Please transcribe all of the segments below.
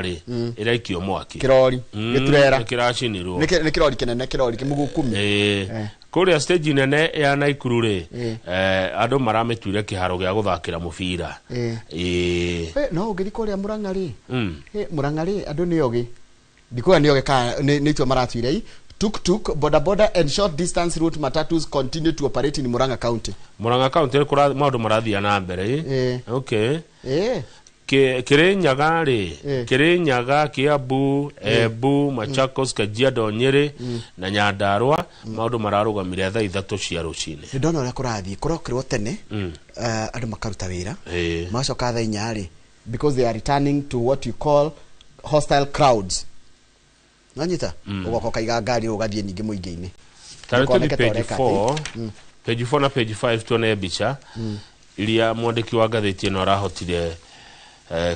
Rĩ ĩraikio mwaki. Kĩrori gĩturera. Nĩ kĩracinirwo. Nĩ kĩrori kĩnene, kĩrori kĩmũgukumi. Ĩĩ. Kũrĩa stage nene ya Naikuru rĩ, andũ maramĩtuire kĩharo gĩa gũthakĩra mũbira. Ĩĩ. No ũngĩthiĩ kũrĩa Mũrang'a rĩ, Mũrang'a rĩ, andũ nĩ ogĩ, ndikuga nĩ ogĩ kana nĩ itua maratuire i tuk tuk, boda boda and short distance route matatus continue to operate in Murang'a County. Murang'a County nĩ maũndũ marathiĩ na mbere ĩ. Okay. Kĩrĩnyaga rĩ, Kĩrĩnyaga, Kiambu, Embu, Machakos, Kajiado, Nyĩrĩ na Nyandarua maũndũ mararũgamire thaa 3 cia rũcinĩ. Nĩ ndona ũrĩa kũrathiĩ, kũrokĩrwo tene, andũ makaruta wĩra, magacoka thaa 4 rĩ, because they are returning to what you call hostile crowds, nonyita ũgoka ũkaiga ngari ũgathiĩ ningĩ mũingĩ-inĩ. Tarĩ tũthiĩ Ndũkoneke ta page ũreka 4, page 4 na page 5, tuone mbica iria mwandĩki wa ngathĩti ĩno arahotire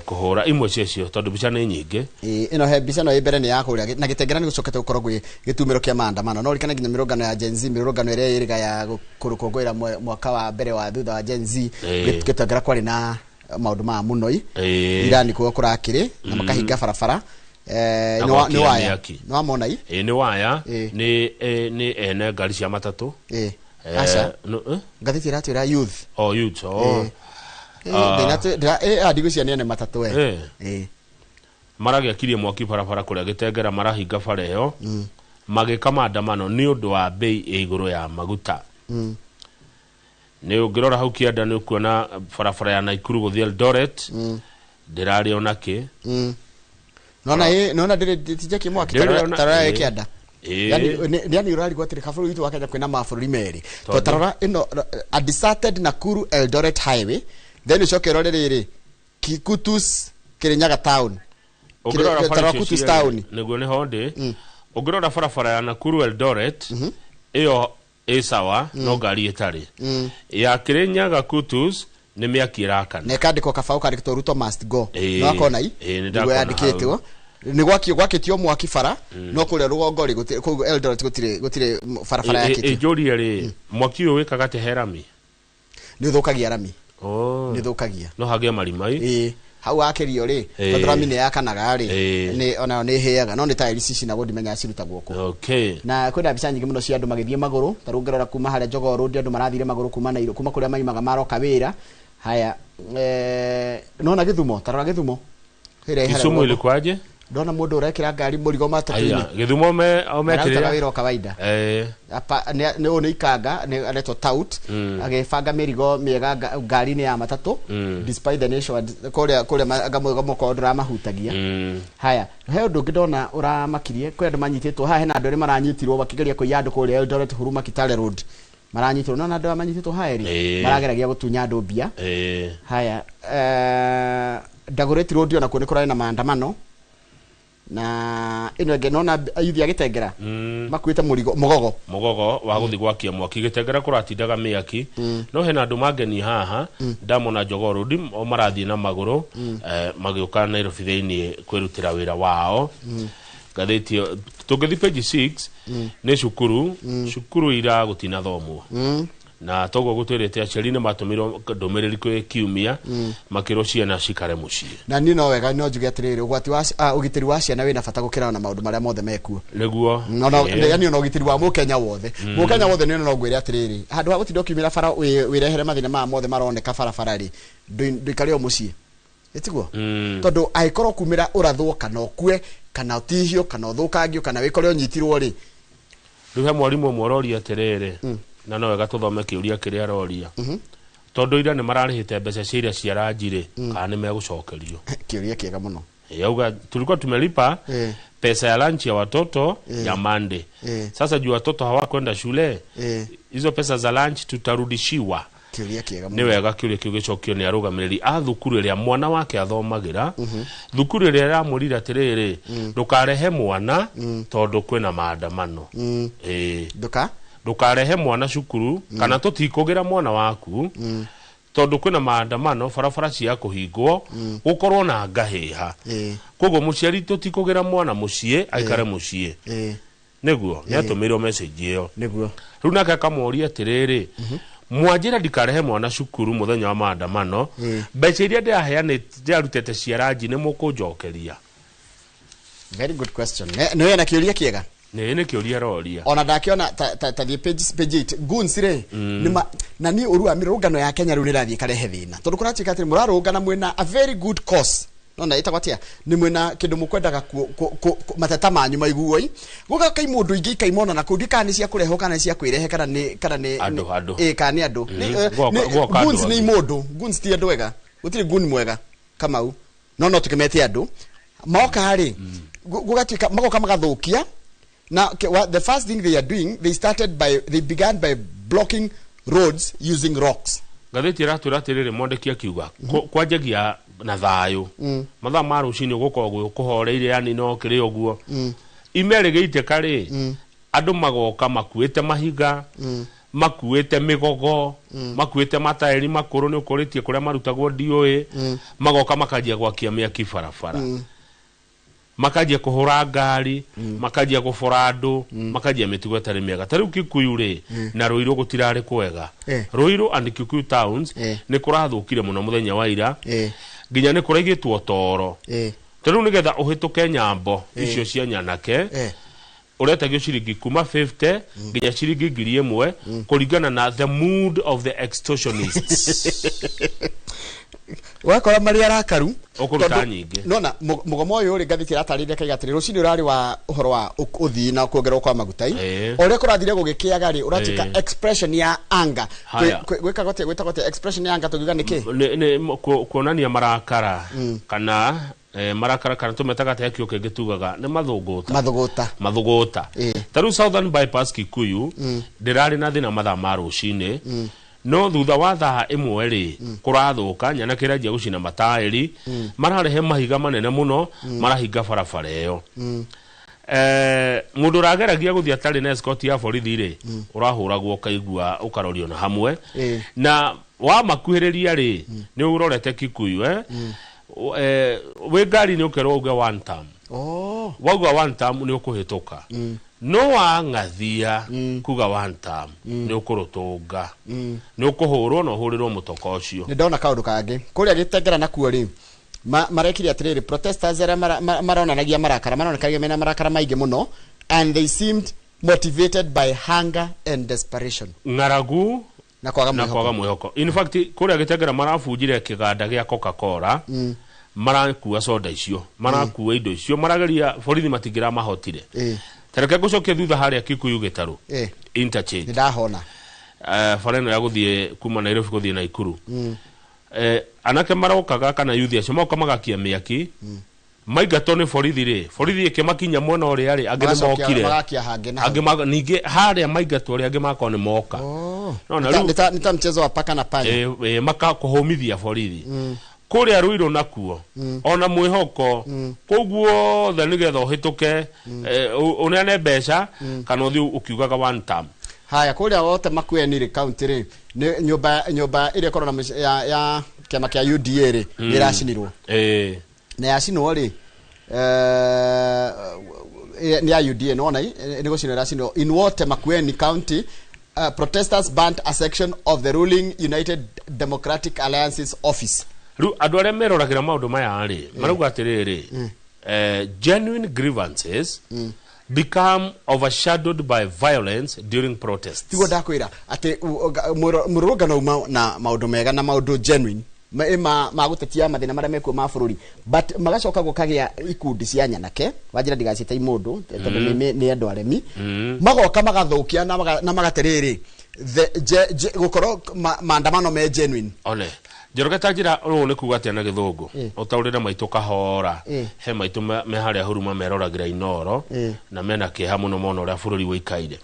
kũhũra imwe ciacio, tondũ mbica nĩ nyingĩ. Ĩĩ, ĩno he mbica ĩno ĩ mbere nĩ ya kũrĩa na Gĩtengera. Nĩ gũcokete gũkorwo gwĩ gĩtumĩro kĩa maandamano, no ũririkane nginya mĩrũngano ya Gen Z, mĩrũrũngano ĩrĩa ĩrĩga ya kũrũkũngũĩra mwaka wa mbere wa thutha wa Gen Z. Gĩtengera kwarĩ na maũndũ maya mũno i Irani kuo kũrakĩrĩ na makahinga barabara. Na nĩ gwakia waya mĩaki. Nĩ wamona i Ĩĩ, nĩ waya. Ĩĩ. Nĩ ene ngari cia matatũ. Aca. No, eh? Ngathĩti ĩratwĩra youth. Oh, youth, oh. Ndigwĩciria nĩ ene matatũ we. Ĩĩ. Maragĩakirie mwaki barabara kũrĩa Gĩtengera, marahinga bara ĩyo magĩka maandamano nĩ ũndũ wa bei ĩ igũrũ ya maguta. Nĩ ũngĩrora hau kĩanda nĩ ũkuona barabara ya Naikuru gũthiĩ Eldoret ndĩrarĩ ona kĩ. Nona ĩ nona ndĩrĩ tijakie mwaki. Ndĩrĩ ona- Tarora ĩĩ. ĩ kĩanda. Ĩĩ. Yani yani ũrarigwo atĩrĩ, kabũrũri witũ wa Kenya kwĩna mabũrũri merĩ. Tondũ? To tarora ĩno, a deserted Nakuru Eldoret highway, then ũcoke ũrore rĩrĩ Kikutus Kirinyaga town. Ũngĩrora bara Tarora icio Kutus cierĩ, town. Nĩguo nĩho ndĩ. Ũngĩrora barabara ya Nakuru Eldoret ĩyo ĩ sawa, no ngari ĩtarĩ. Ya Kirinyaga Kutus nĩ mĩaki ĩrakana. Na ĩkandĩkwo kabaũ kandĩkĩtwo "Ruto must go". Ĩĩ. No akona i Ĩĩ, nĩ nĩguo ndakona. yandĩkĩtwo nĩ gwakio gwakĩtio mwaki bara, no kũrĩa rũgongo rĩ kũu Eldoret gũtirĩ barabara yakĩtio. Ĩnjũrie rĩ, mwaki ũyũ wĩkaga atĩa he rami? Nĩ ũthũkagia rami. Oh. Nĩ ũthũkagia. No hagĩe marima ĩ. Ĩĩ, hau wakĩrio rĩ, tondũ rami nĩ yakanaga rĩ, nĩ onayo nĩ ĩhĩaga, no nĩ taĩri cicinagwo, ndimenyaga cirutagwo kũ. Na kwĩna mbica nyingĩ mũno cia andũ magĩthiĩ magũrũ. Ta rĩu ũngĩrora kuma harĩa Jogoo Road, andũ marathire magũrũ kuma Nairo, kuma kũrĩa maimaga maroka wĩra. Haya, nona Gĩthumo, tarora Gĩthumo ĩrĩa ĩ harĩa Kisumu rũgongo. ilikuwaje? Ndona mũndũ ũrekĩra ngari mũrigo matatũ-inĩ. Aya, Gĩthumo me o Mararutaga mekĩrĩra wĩra o kawaida. Nĩ ũyũ nĩ ikanga, nĩ aretwo tout, agĩbanga mĩrigo mĩega ngari-inĩ ya matatũ, despite the nation kũrĩa gamũkorwo ndũramahutagia. Haya, he ũndũ ũngĩ ndona ũramakirie. Kwĩ andũ manyitĩtwo haha, hena andũ erĩ maranyitirwo makĩgeria kũiya andũ kũrĩa Eldoret, Huruma Kitale Road maranyitirwo. Nona andũ aya manyitĩtwo haha erĩ marageragia gũtunya andũ mbia. Haya, Dagoretti Road onakuo nĩ kũrarĩ na maandamano. Na ĩno ĩngĩ nona ayuthi a Gĩtengera makuĩte mũrigo, mũgogo. Mũgogo wa gũthiĩ gwakia mwaki Gĩtengera, kũratindaga mĩaki. No hena andũ mangenia haha, ndamona Jogoo Road o marathiĩ na magũrũ, magĩũka Nairobi thĩinĩ kwĩrutĩra wĩra wao. Ngathĩti ĩyo tũngĩthiĩ page 6, nĩ cukuru, cukuru ira gũtinathomwo, na toguo gũtwĩrĩte aciari nĩ matũmĩrwo ndũmĩrĩri kwĩ kiumia, makĩrwo ciana cikare mũciĩ. Na niĩ no wega no njuge atĩrĩrĩ, ũgwati wa ũgitĩri wa ciana wĩna bata gũkĩra ona maũndũ marĩa mothe mekuo. Nĩguo. Ona Ĩĩ. yani ona ũgitĩri wa mũkenya wothe, mũkenya wothe. Nĩ no ngwĩre atĩrĩrĩ, handũ ha gũtinda ũkiumĩra bara wĩrehere mathĩna maya mothe maroneka barabara rĩ, ndũikare o mũciĩ, ĩtiguo? Tondũ angĩkorwo kumĩra ũrathwo kana ũkue kana ũtihio kana ũthũkangio kana wĩkore ũnyitirwo rĩ. Rĩu he mwarimũ ũmwe ũroria atĩrĩrĩ, na no wega tũthome kĩũria kĩrĩa aroria, tondũ ira nĩ mararĩhĩte mbeca cia ira cia ranji rĩ, kana nĩ megũcokerio? Kĩũria kĩega mũno. Yauga tulikuwa tumelipa pesa ya lunch ya watoto ya Monday. Sasa juu watoto hawakwenda shule, hizo pesa za lunch tutarudishiwa? Kĩũria kĩega Nĩ mũno. wega kĩũria kĩu gĩcokio nĩ arũgamĩrĩri a thukuru ĩrĩa mwana wake athomagĩra, thukuru ĩrĩa ĩramwĩrire atĩrĩrĩ, ndũkarehe mwana tondũ kwĩna maandamano. Ĩĩ. Nduka Ndũkarehe mwana cukuru kana tũtikũgĩra mwana waku tondũ kwĩna maandamano, barabara cia kũhingwo, gũkorwo na ngahĩha. Koguo mũciari, tũtikũgĩra mwana mũciĩ, aikare mũciĩ. Nĩguo nĩ atũmĩirwo message ĩyo. Rĩu nake akamũria atĩrĩrĩ, mwanjĩra ndikarehe mwana cukuru mũthenya wa maandamano, mbeca iria ndĩraheanĩte, ndĩrarutĩte cia ranji, nĩ mũkũnjokeria? Very good question. Nĩ wĩna kĩũria kĩega. Nĩ kĩũria roria. Ona ndakiona ta thiĩ page 8 goons rĩ nĩ na niĩ ũru wa mĩrũngano ya Kenya rĩu nĩrathiĩ ĩkarehe thĩna, tondũ kũratuĩka atĩ mũrarũngana mwĩna a very good cause, nona ĩtagwo atĩa, nĩ mwĩna kĩndũ mũkwendaga mateta manyu maiguo-i, gũgoka imũndũ ingĩ ikaimona na kũu, ndiũ kana nĩ cia kũrehwo kana nĩ cia kwĩrehe kana nĩ Andũ, andũ. Ĩ, kana nĩ andũ. Gwoka andũ Goons nĩ angĩ. imũndũ, goons ti andũ ega, gũtirĩ goon mwega Kamau, no tũkĩmete andũ moka rĩ, gũgatuĩka magoka magathũkia na the first thing they are doing, they began by blocking roads using rocks. Ngathĩti ĩratwĩra atĩrĩrĩ, mwandĩki akiuga kwanjagia na thayũ, mathaa ma rũcinĩ gũkoragwo gwĩ kũhoreire, yani no kĩrĩ ũguo ime rĩgĩitĩka rĩ, andũ magoka makuĩte mahiga, makuĩte mĩgogo, makuĩte mataĩri makũrũ, nĩ ũkũrĩtie kũrĩa marutagwo ndiũĩ, magoka makanjia gwakia mĩaki barabara, makanjia kũhũra ngari, makanjia gũbora andũ, makanjia mĩtugo ĩtarĩ mĩega. Ta rĩu Kikuyu rĩ na Rũirũ gũtirarĩ kwega. Rũirũ and Kikuyu towns nĩ kũrathũkire mũno mũthenya wa ira, nginya nĩ kũraigĩtwo toro. Ta rĩu nĩgetha ũhĩtũke nyambo icio cia nyanake, ũretagio ciringi kuma 50 nginya ciringi 1,000, kũringana na the mood of the extortionists. Wakora marĩ arakaru. Ũkũruta nyingĩ. Nona mũgomo ũyũ rĩ, ngathĩti ĩratarĩria kaiga atĩrĩ, rũcinĩ ũrarĩ wa ũhoro wa ũthii na kuongererwo kwa maguta o ũrĩa kũrathire gũgĩkĩaga rĩ, ũratuĩka expression ya anger. Haya. Gwĩkagwo atĩa, gwĩtagwo atĩa expression ya anger, tũngiuga nĩ kĩ? Nĩ kuonania marakara kana marakara, kana tũmetaga atĩa kĩo kĩngĩ tugaga nĩ mathũngũta. Mathũgũta. Mathũgũta. Ta rĩu Southern Bypass Kikuyu ndĩrarĩ na thĩna mathaa ma rũcinĩ, no thutha wa thaa 1 rĩ, kũrathũka, nyanake ĩranjia gũcina mataĩri, mararehe mahiga manene mũno, marahinga barabara ĩyo. Mũndũ ũrageragia gũthiĩ atarĩ na escort ya borithi rĩ, ũrahũragwo, ũkaigua ũkarorio na hamwe. Na wamakuhĩrĩria rĩ, nĩ ũrorete Kikuyu, wĩ ngari-inĩ ũkerwo uge one term. Wauga one term nĩ ũkũhĩtũka, no wang'athia kuga one term nĩ ũkũrũtũnga, nĩ ũkũhũrwo na ũhũrĩrwo mũtoka ũcio. Nĩ ndona kaũndũ kangĩ kũrĩa gĩtengera nakuo rĩ, marekire atĩrĩrĩ, protesters arĩa maronanagia marakara, maronekagia mena marakara maingĩ mũno, and they seemed motivated by hunger and desperation. Ng'aragu na kwaga na mwĩhoko. Kwaga mwĩhoko. In fact, kũrĩa gĩtengera marabunjire kĩganda gĩa Coca-Cola, marakua soda icio, marakua indo icio, marageria borithi matingĩramahotire. Tareke ngũcokie thutha harĩa Kikuyu gĩtarũ interchange. Nĩ ndahona. Bara ĩno ya gũthiĩ kuma Nairobi gũthiĩ Naikuru, anake marokaga kana yuthi acio moka magakia mĩaki, maingatwo nĩ borithi rĩ, borithi ĩkĩmakinya mwena ũrĩa rĩ, angĩ nĩ mokire. Magakia hangĩ na hau. Angĩ ningĩ harĩa maingatwo rĩ, angĩ makorwo nĩ moka. No, na rĩu Nĩ ta mchezo wa paka na panya. Maka kũhũmithia borithi kũrĩa Rũirũ nakuo ona mwĩhoko kũu guothe, nĩgetha ũhĩtũke, ũneane mbeca kana ũthiĩ ũkiugaga one term. Haya, kũrĩa wote Makueni rĩ, county rĩ, nĩ nyũmba ĩrĩa ĩkoragwo na ya kĩama kĩa UDA rĩ, nĩ ĩracinirwo. Na yacinwo rĩ, nĩ ya UDA, nĩwona nĩ gũcinwo ĩracinwo. In Wote Makueni County, protesters burnt a section of the ruling United Democratic Alliance's office. Rĩu andũ arĩa meroragĩra maũndũ maya rĩ, marauga atĩrĩrĩ, genuine grievances become overshadowed by violence during protests. Tiguo ndakwĩra atĩ mũrũrũngano uma na maũndũ mega na maũndũ genuine ma gũtetia mathĩna marĩa mekuo ma bũrũri, but magacoka gũkagĩa ikundi cia nyanake, wanjĩra ndigaciĩte imũndũ tondũ nĩ andũ aremi, magoka magathũkia na magaterĩrĩ gũkorwo maandamano me genuine. One Njoroge, ta njĩra ũũ nĩ kuga atĩa na gĩthũngũ? Ũtaũrĩre maitũ kahora. He maitũ me harĩa huruma meroragĩra Inoro na mena kĩeha mũno mona ũrĩa bũrũri ũikaire.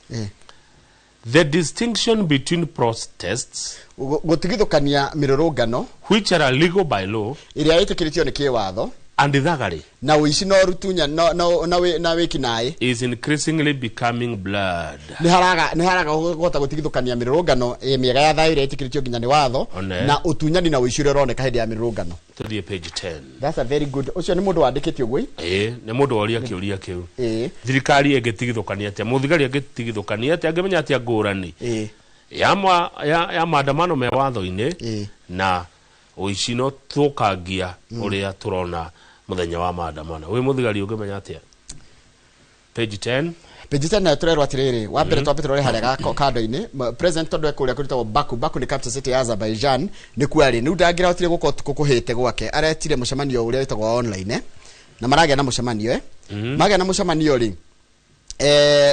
The distinction between protests Gũtigithũkania mĩrũrũngano which are legal by law ĩrĩa ĩtĩkĩrĩtio nĩ kĩwatho and thuggery na ũici na ũrutunya na wĩkinaĩ is increasingly becoming blurred. Nĩ haraga kũhota gũtigithũkania mĩrũrũngano ĩ mĩega ya thayũ ĩrĩa ĩtĩkĩrĩtio nginya nĩ watho One. na ũtunyani na ũici ũrĩa ũroneka hĩndĩ ya mĩrũrũngano. Tũthiĩ page 10. That's a very good, ũcio nĩ mũndũ wandĩkĩte ũguo. Ĩĩ, nĩ mũndũ woria kĩũria kĩu. Thirikari ĩngĩtigithũkania atĩa, mũthigari angĩtigithũkania atĩa, angĩmenya atĩa ngũrani ya maandamano me watho-inĩ na ũici no tũkangia ũrĩa tũrona Muthenya wa maandamano wi muthigari ũngĩmenya atĩa? Page 10. Page 10 nayo tũrerwo atĩrĩrĩ, wa mbere twambe tũrore harĩa gako kando-inĩ. President tondũ ekũrĩa kũrĩtagwo Baku. Baku nĩ capital city ya Azerbaijan, nĩkuo arĩ rĩu. Ndangĩrahotire gũka ũtukũ kũhĩte gwake, aretire mũcemanio ũrĩa wĩtagwo wa online, na maragĩa na mũcemanio, magĩa na mũcemanio rĩ,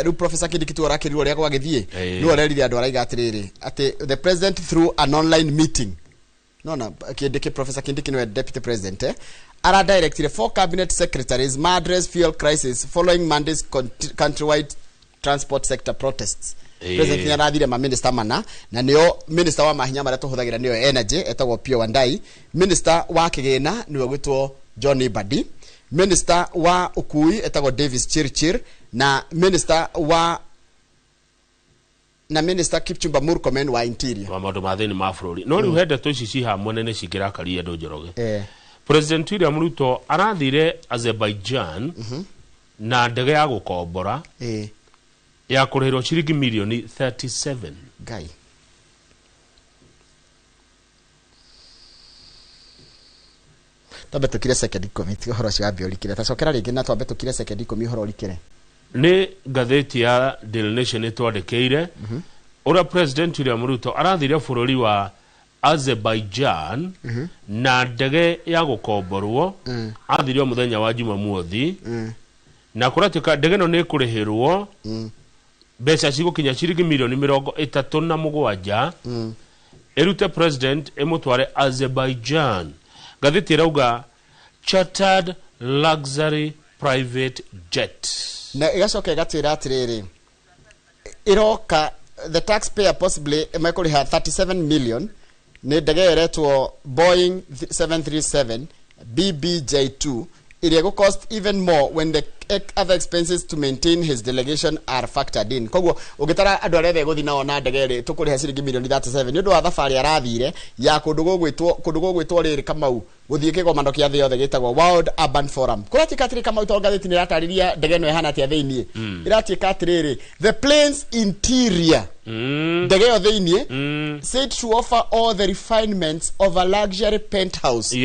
rĩu Professor Kindiki tu arakĩrirwo ũrĩa gwagĩthiĩ. Nĩwe ũrerire andũ, araiga atĩrĩrĩ, atĩ the president through an online meeting, nona Kindiki, Professor Kindiki niwe deputy president, ara directed four cabinet secretaries ma address fuel crisis following Monday's countrywide transport sector protests. President nĩ arathire ma minister mana, na nĩo minister wa mahinya marĩa tũhũthagĩra, nĩyo energy, etagwo Opiyo Wandayi, minister wa kĩgĩna nĩwe gwĩtwo John Mbadi, minister wa ũkui etagwo Davis Chirchir, na minister wa na minister Kipchumba Murkomen wa interior. Wa maũndũ ma thĩinĩ ma bũrũri. No rĩu he ndeto ici ci hamwe nene cingĩrakaria andũ, Njoroge. President William Ruto arathire Azerbaijan na ndege ya gũkombora ya kũrĩhĩrwo ciringi mirioni 37. Ngai. Twambe tũkire second 10, tiga ũhoro ũcio wambe ũrikĩre. Tacokera rĩngĩ na twambe tũkire second 10 ũhoro ũrikĩre. Nĩ ngathĩti ya Daily Nation ĩtwandĩkĩire ũrĩa President William Ruto arathire bũrũri wa Azerbaijan na ndege ya gũkomborwo. Athire o mũthenya wa Jumamothi, na kũratuĩka ndege ĩno nĩ ĩkũrĩhĩrwo mbeca cigũkinya ciringi mirioni 37, ĩrute president ĩmũtware Azerbaijan. Ngathĩti ĩrauga chartered luxury private jet. Na ĩgacoka ĩgatwĩra atĩrĩrĩ, ĩroka the taxpayer possibly mekũrĩha 37 million. Nĩ ndege ĩyo ĩretwo Boeing 737 BBJ2, ĩrĩa ĩgũ cost even more when the other expenses to maintain his delegation are factored in. Koguo ũngĩtara andũ arĩa othe gũthiĩ nao na ndege ĩrĩ, tũkũrĩha ciringi mirioni 37 nĩ ũndũ wa thabarĩ arathire ya kũndũ gũgwĩtwo rĩrĩ, Kamau, gũthiĩ kĩgomano kĩa thĩ yothe gĩtagwo World Urban Forum. Kũratuĩka atĩrĩ, Kamau, tondũ ngathĩti nĩ ĩratarĩria ndege ĩno ĩhana atĩa thĩiniĩ, ĩratuĩka atĩrĩrĩ, the plane's interior, ndege ĩyo thĩiniĩ, said to offer all the refinements of a luxury penthouse.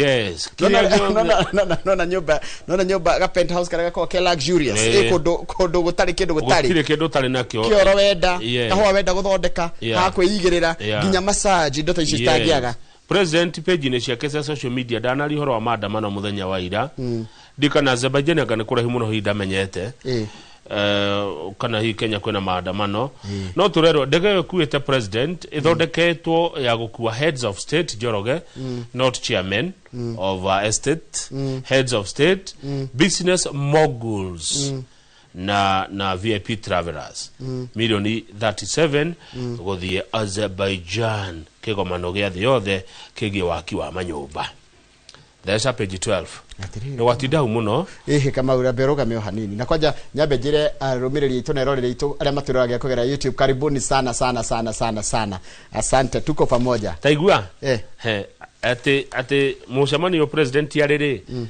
Nona Kĩrĩa gĩothe- nona nyũmba ga penthouse karĩa gakoragwo ke luxurious, ĩ kũndũ gũtarĩ kĩndũ gũtarĩ Gũtirĩ kĩndũ ũtarĩ nakĩo. Kĩoro wenda, kahũa wenda gũthondeka, ha kwĩigĩrĩra, nginya massage, indo ta icio citangĩaga. President page-inĩ ciake cia social media ndanaria ũhoro wa maandamano mũthenya wa ira. Ndikana Azerbaijan anga nĩ kũraihu mũno, hihi ndamenyete kana hihi Kenya kwĩna maandamano. No tũrerwo ndege ĩyo ĩkuĩte president ĩthondeketwo ya gũkua heads of state, Njoroge, not chairman of estate, heads of state, business moguls na VIP travelers. Milioni 37 gũthiĩ Azerbaijan kĩgomano gĩa thĩ yothe kĩgiĩ waki wa manyũmba. Theca page 12. Atĩrĩrĩ. Nĩ gwatinda hau mũno. Ĩhĩ, Kamau, rambe ũrũgame o hanini, na kwanja nyambe njĩre arũmĩrĩri aitũ na eroreri aitũ arĩa matwĩroragia kũgerera YouTube, karibuni sana sana sana sana sana, asante, tuko pamoja. Taigua. Eh. He atĩ mũcemanio president arĩ rĩ,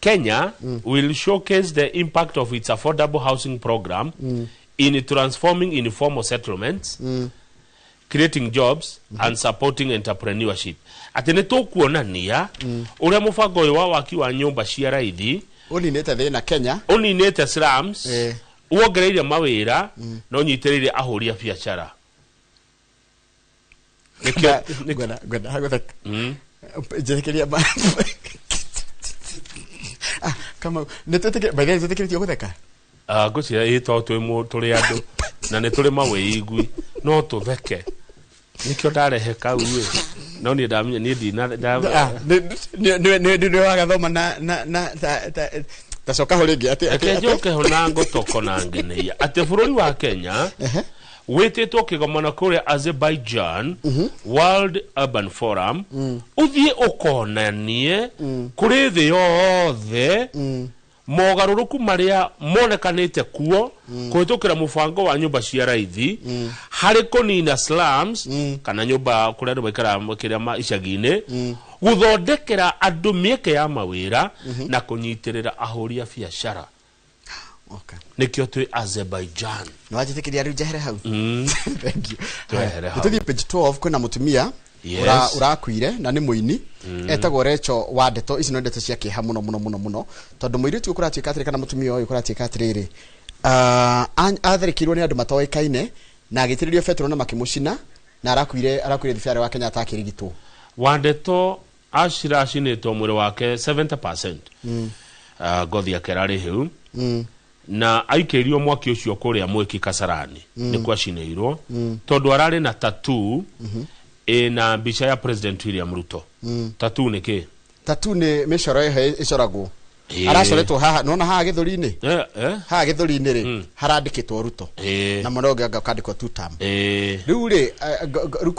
Kenya will showcase the impact of its affordable housing program in transforming informal settlements, creating jobs and supporting entrepreneurship. Atĩ nĩ tũkuonania ũrĩa mũbango ũyũ wa waki wa nyũmba cia raithi ũninĩte thĩna Kenya. Ũninĩte slums, wongereire mawĩra, na ũnyitĩrĩire ahũri a biacara. Ngwenda hagũtheka njĩtĩkĩria. Ah, Kamau, nĩ twĩtĩkĩrĩtio, by the way, twĩtĩkĩrĩtio gũtheka. Ah, ngwĩciria ĩ tondũ tũrĩ andũ na nĩ tũrĩ mawĩigui, no tũtheke, nĩkĩo ndarehe kau ĩ, no niĩ ndamenya niĩ ndina Ah, nĩ wagathoma na ta coka ho rĩngĩ atĩ Reke njoke ho na ngotoko na ngeneia atĩ bũrũri wa Kenya wĩtĩtwo kĩgomano kũrĩa Azerbaijan, World Urban Forum, ũthiĩ ũkonanie kũrĩ thĩ yothe mogarũrũku marĩa monekanĩte kuo kũhĩtũkĩra mũbango wa nyũmba cia raithi harĩ kũnina slums, kana nyũmba kũrĩa andũ maikaraga kĩrĩa icagi-inĩ, gũthondekera andũ mĩeke ya mawĩra na kũnyitĩrĩra ahũri a biacara. Nĩkĩo twĩ Azerbaijan. Nĩ wanjĩtĩkĩria rĩu njehere hau? Thank you. Twehere hau. Tũthiĩ page 12, kwĩna mũtumia Yes. Urakuire na nĩ mũini etagwo Recho wa Ndeto. Ici no ndeto cia kĩeha mũno mũno mũno mũno, tondũ mũirĩtu ũyũ kũratuĩka atĩrĩ, kana mũtumia ũyũ kũratuĩka atĩrĩrĩ, atharĩkĩirwo nĩ andũ matoĩkaine na agĩitĩrĩrio betũrũ na makĩmũcina, na arakuire thibitarĩ wa Kenyatta akĩrigitwo. Wandeto acira acinĩtwo mwĩrĩ wake 70%, ngothi yake ĩrarĩ hĩu, na aikĩrio mwaki ũcio kũrĩa Mwĩki Kasarani nĩkuo acinĩirwo, tondũ ararĩ na tattoo ĩna mbica ya President William Ruto. Tattoo nĩ kĩ? Tattoo nĩ mĩcoro ĩho ĩcoragwo. Ĩĩ. Aracoretwo haha, nona haha gĩthũri-inĩ, Eh, eh? haha gĩthũri-inĩ rĩ, harandĩkĩtwo Ruto, na mwena ũngĩ anga ũkandĩkwo two term. Rĩu rĩ, rĩu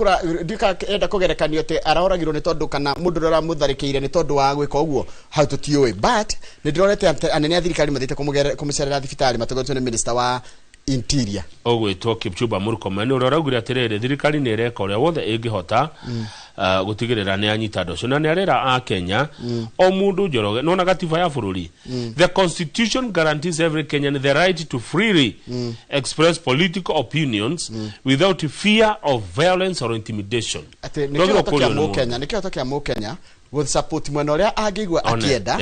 ndiũĩ kana enda kũgerekanio atĩ aroragirwo nĩ tondũ, kana mũndũ ũrĩa ũramũtharĩkĩire nĩ tondũ wa gwĩka ũguo, hau tũtiũĩ, but nĩ ndĩronete atĩ anene a thirikari mathiĩte kũmũcerera thibitarĩ matongoretio nĩ minister wa interior. Ũgwĩtwo Kipchumba Murkomen, ũrĩa ũraugire atĩrĩrĩ, thirikari nĩ ĩreka ũrĩa wothe ĩngĩhota gũtigĩrĩra nĩ anyita andũ acio, na nĩ arera a Kenya o mũndũ, Njoroge, nona gatiba ya bũrũri, the constitution guarantees every Kenyan the right to freely express political opinions without fear of violence or intimidation. Atĩ nĩ Ndwagĩrĩirwo kĩhoto kũũrio kĩa nĩ mũndũ. mũkenya, nĩ kĩhoto kĩa mũkenya gũsupport mwena ũrĩa angĩigua One, akĩenda,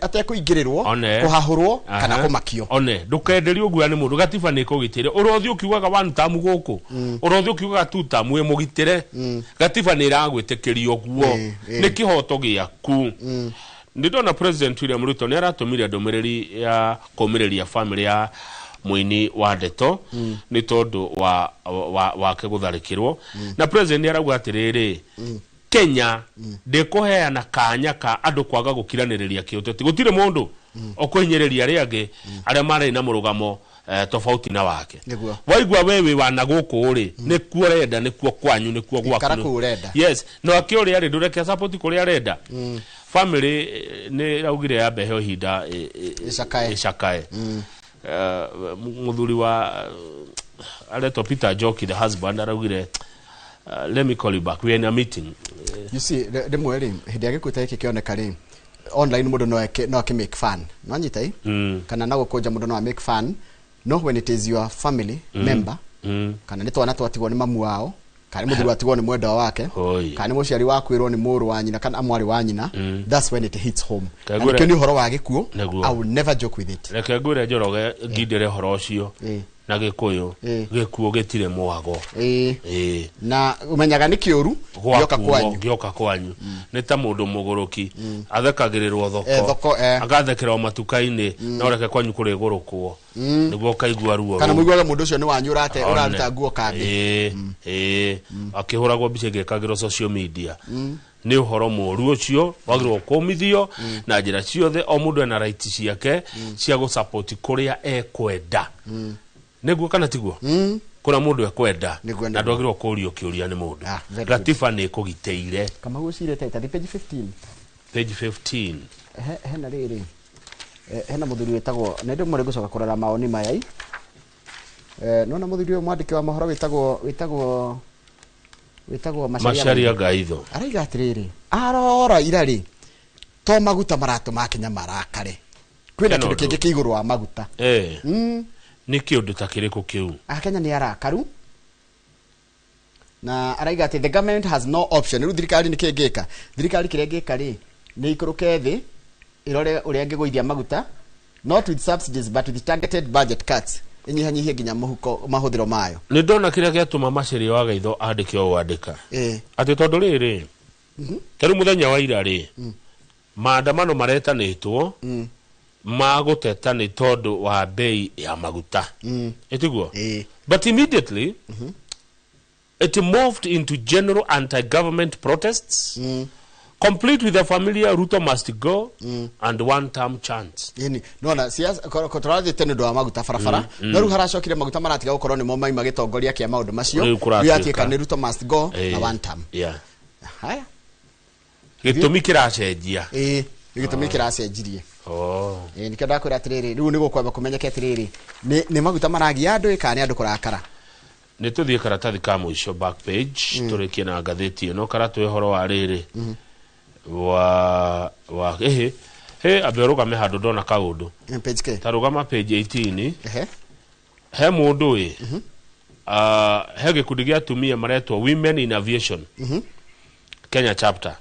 atekũingĩrĩrwo, One. kũhahũrwo kana Aha. kũmakio. One ndũkenderio guoya nĩ mũndũ, gatiba nĩ ĩkũgitĩre. Ũrothiĩ ũkiugaga one term gũkũ, ũrothiĩ ũkiugaga two term, wĩ mũgitĩre, gatiba nĩ ĩragwĩtĩkĩria ũguo. Ĩĩ. Nĩ kĩhoto gĩaku. Nĩ ndona President William Ruto nĩ aratũmire ndũmĩrĩri ya kũmĩrĩria famĩlĩ ya mũini wa Ndeto nĩ tondũ wa wake gũtharĩkĩrwo, na president nĩ arauga atĩrĩrĩ, Kenya ndĩkũheana kanya ka andũ kwaga gũkiranĩrĩria kĩũteti. Gũtirĩ mũndũ ũkũhinyĩrĩria arĩa angĩ arĩa marĩ na mũrũgamo tofauti na wake. Waigua we wĩ wana gũkũ rĩ, nĩkuo ũrenda, nĩkuo kwanyu, nĩkuo gwaku. Ikara kũu ũrenda. Yes, no akĩũrĩa rĩ, ndũreke support kũrĩa arenda. Family nĩ ĩraugire yambe heo ihinda Ĩcakae. Ĩcakae. Mũthuri wa aretwo Peter Njoki, the husband, araugire, "Let me call you back, we are in a meeting." You see, rĩmwe rĩ, hĩndĩ ya gĩkuũ ta gĩkĩ kĩoneka rĩ online, mũndũ no eke, no akĩ make fun, no anyita ĩ, kana na gũkũnja mũndũ no a make fun, no when it is your family member, kana nĩ twana twatigwo nĩ mamu wao, kana nĩ mũthuri watigwo nĩ mwendwa wake, Hoi. kana nĩ mũciari wakwĩrwo nĩ mũrũ wa nyina kana mwarĩ wa nyina, that's when it hits home. Na Kagũre- nĩkĩo nĩ ũhoro wa gĩkuũ, Nĩguo. I will never joke with it. Reke ngwĩre, Njoroge, ngindĩre ũhoro ũcio na Gĩkũyũ, gĩkuũ gĩtirĩ mwago. Ĩĩ. Na ũmenyaga nĩ kĩũru gĩoka gwaku kwanyu. Gĩoka kwanyu nĩ ta mũndũ mũgũrũki athekagĩrĩrwo thoko, Thoko, eh. agathekerwo matuka-inĩ, no reke kwanyu kũrĩgũrũkwo nĩguo ũkaigua ruo Kana rũu. mũiguaga mũndũ ũcio nĩ wanyu ũrate One. ũraruta nguo kambĩ. Ĩĩ, akĩhũragwo mbica ĩgĩkagĩrwo social media, nĩ ũhoro mũru ũcio wagĩrĩirwo kũmithio na njĩra ciothe. O mũndũ ena right ciake cia gũsupport kũrĩa ekwenda, nĩguo kana tiguo? Kũrĩa mũndũ ekwenda. Nĩguo, Na nĩguo. ndwagĩrĩirwo kũũrio kĩũria nĩ mũndũ. Ah, very good. Gatiba nĩ ĩkũgitĩire. Kamau ũcirĩte tathi page 15. Page 15. Hena rĩrĩ, hena mũthuri wĩtagwo, na ndĩ mũrĩ gũcoka kũrora maoni maya i, nona mũthuri ũyũ mwandĩki wa mohoro wĩtagwo Macharia. Macharia Gaitho. Araiga atĩrĩrĩ, arora ira rĩ, to maguta maratũma Kenya marakare, kwĩna Hena kĩndũ ũndũ. kĩngĩ kĩ igũrũ wa maguta. Nĩ kĩũndũ ta kĩrĩkũ kĩu? Akenya nĩ arakaru, na araiga atĩ the government has no option. Rĩu thirikari nĩ kĩngĩka, thirikari kĩrĩa ĩngĩka rĩ, nĩ ikũrũke thĩ ĩrore ũrĩa ĩngĩgũithia maguta, not with subsidies but with targeted budget cuts, ĩnyihanyihie nginya mũhuko mahũthĩro mayo. Nĩ ndona kĩrĩa gĩatũma Macharia wa Gaitho andĩke ũũ andĩka, atĩ tondũ rĩrĩ, ta rĩu mũthenya wa ira rĩ, maandamano maretanĩtwo ma gũteta nĩ tondũ wa bei ya maguta, ĩtiguo? Ĩĩ. But immediately it morphed into general anti-government protests, complete with the familiar "Ruto must go" and one term chants. Ĩni nona siasa tũrathiĩte nĩ ũndũ wa maguta barabara, no rĩu haracokire maguta maratiga gũkorwo nĩmo maima gĩtongoria kĩa maũndũ macio. Rĩu kũratuĩka. Rĩu yatuĩka nĩ "Ruto must go" na one term. Haya. Gĩtũmi kĩracenjia. Ĩĩ, nĩ gĩtũmi kĩracenjirie. Ĩĩ, nĩkĩo ndakwĩra atĩrĩrĩ, rĩu nĩ gũkwamba kũmenyeke atĩrĩrĩ, nĩ maguta maragia andũ ĩ kana nĩ andũ kũrakara. Nĩ tũthiĩ karatathi ka mũico, back page, tũrĩkie na ngathĩti ĩno karatũ ũhoro wa rĩrĩ wa ĩhĩ hĩ, ambe ũrũgame handũ ndona kaũndũ. Page k Ta rũgama page 18. Ehe. He mũndũ ĩ He gĩkundi gĩa atumia maretwo Women in Aviation Kenya Chapter,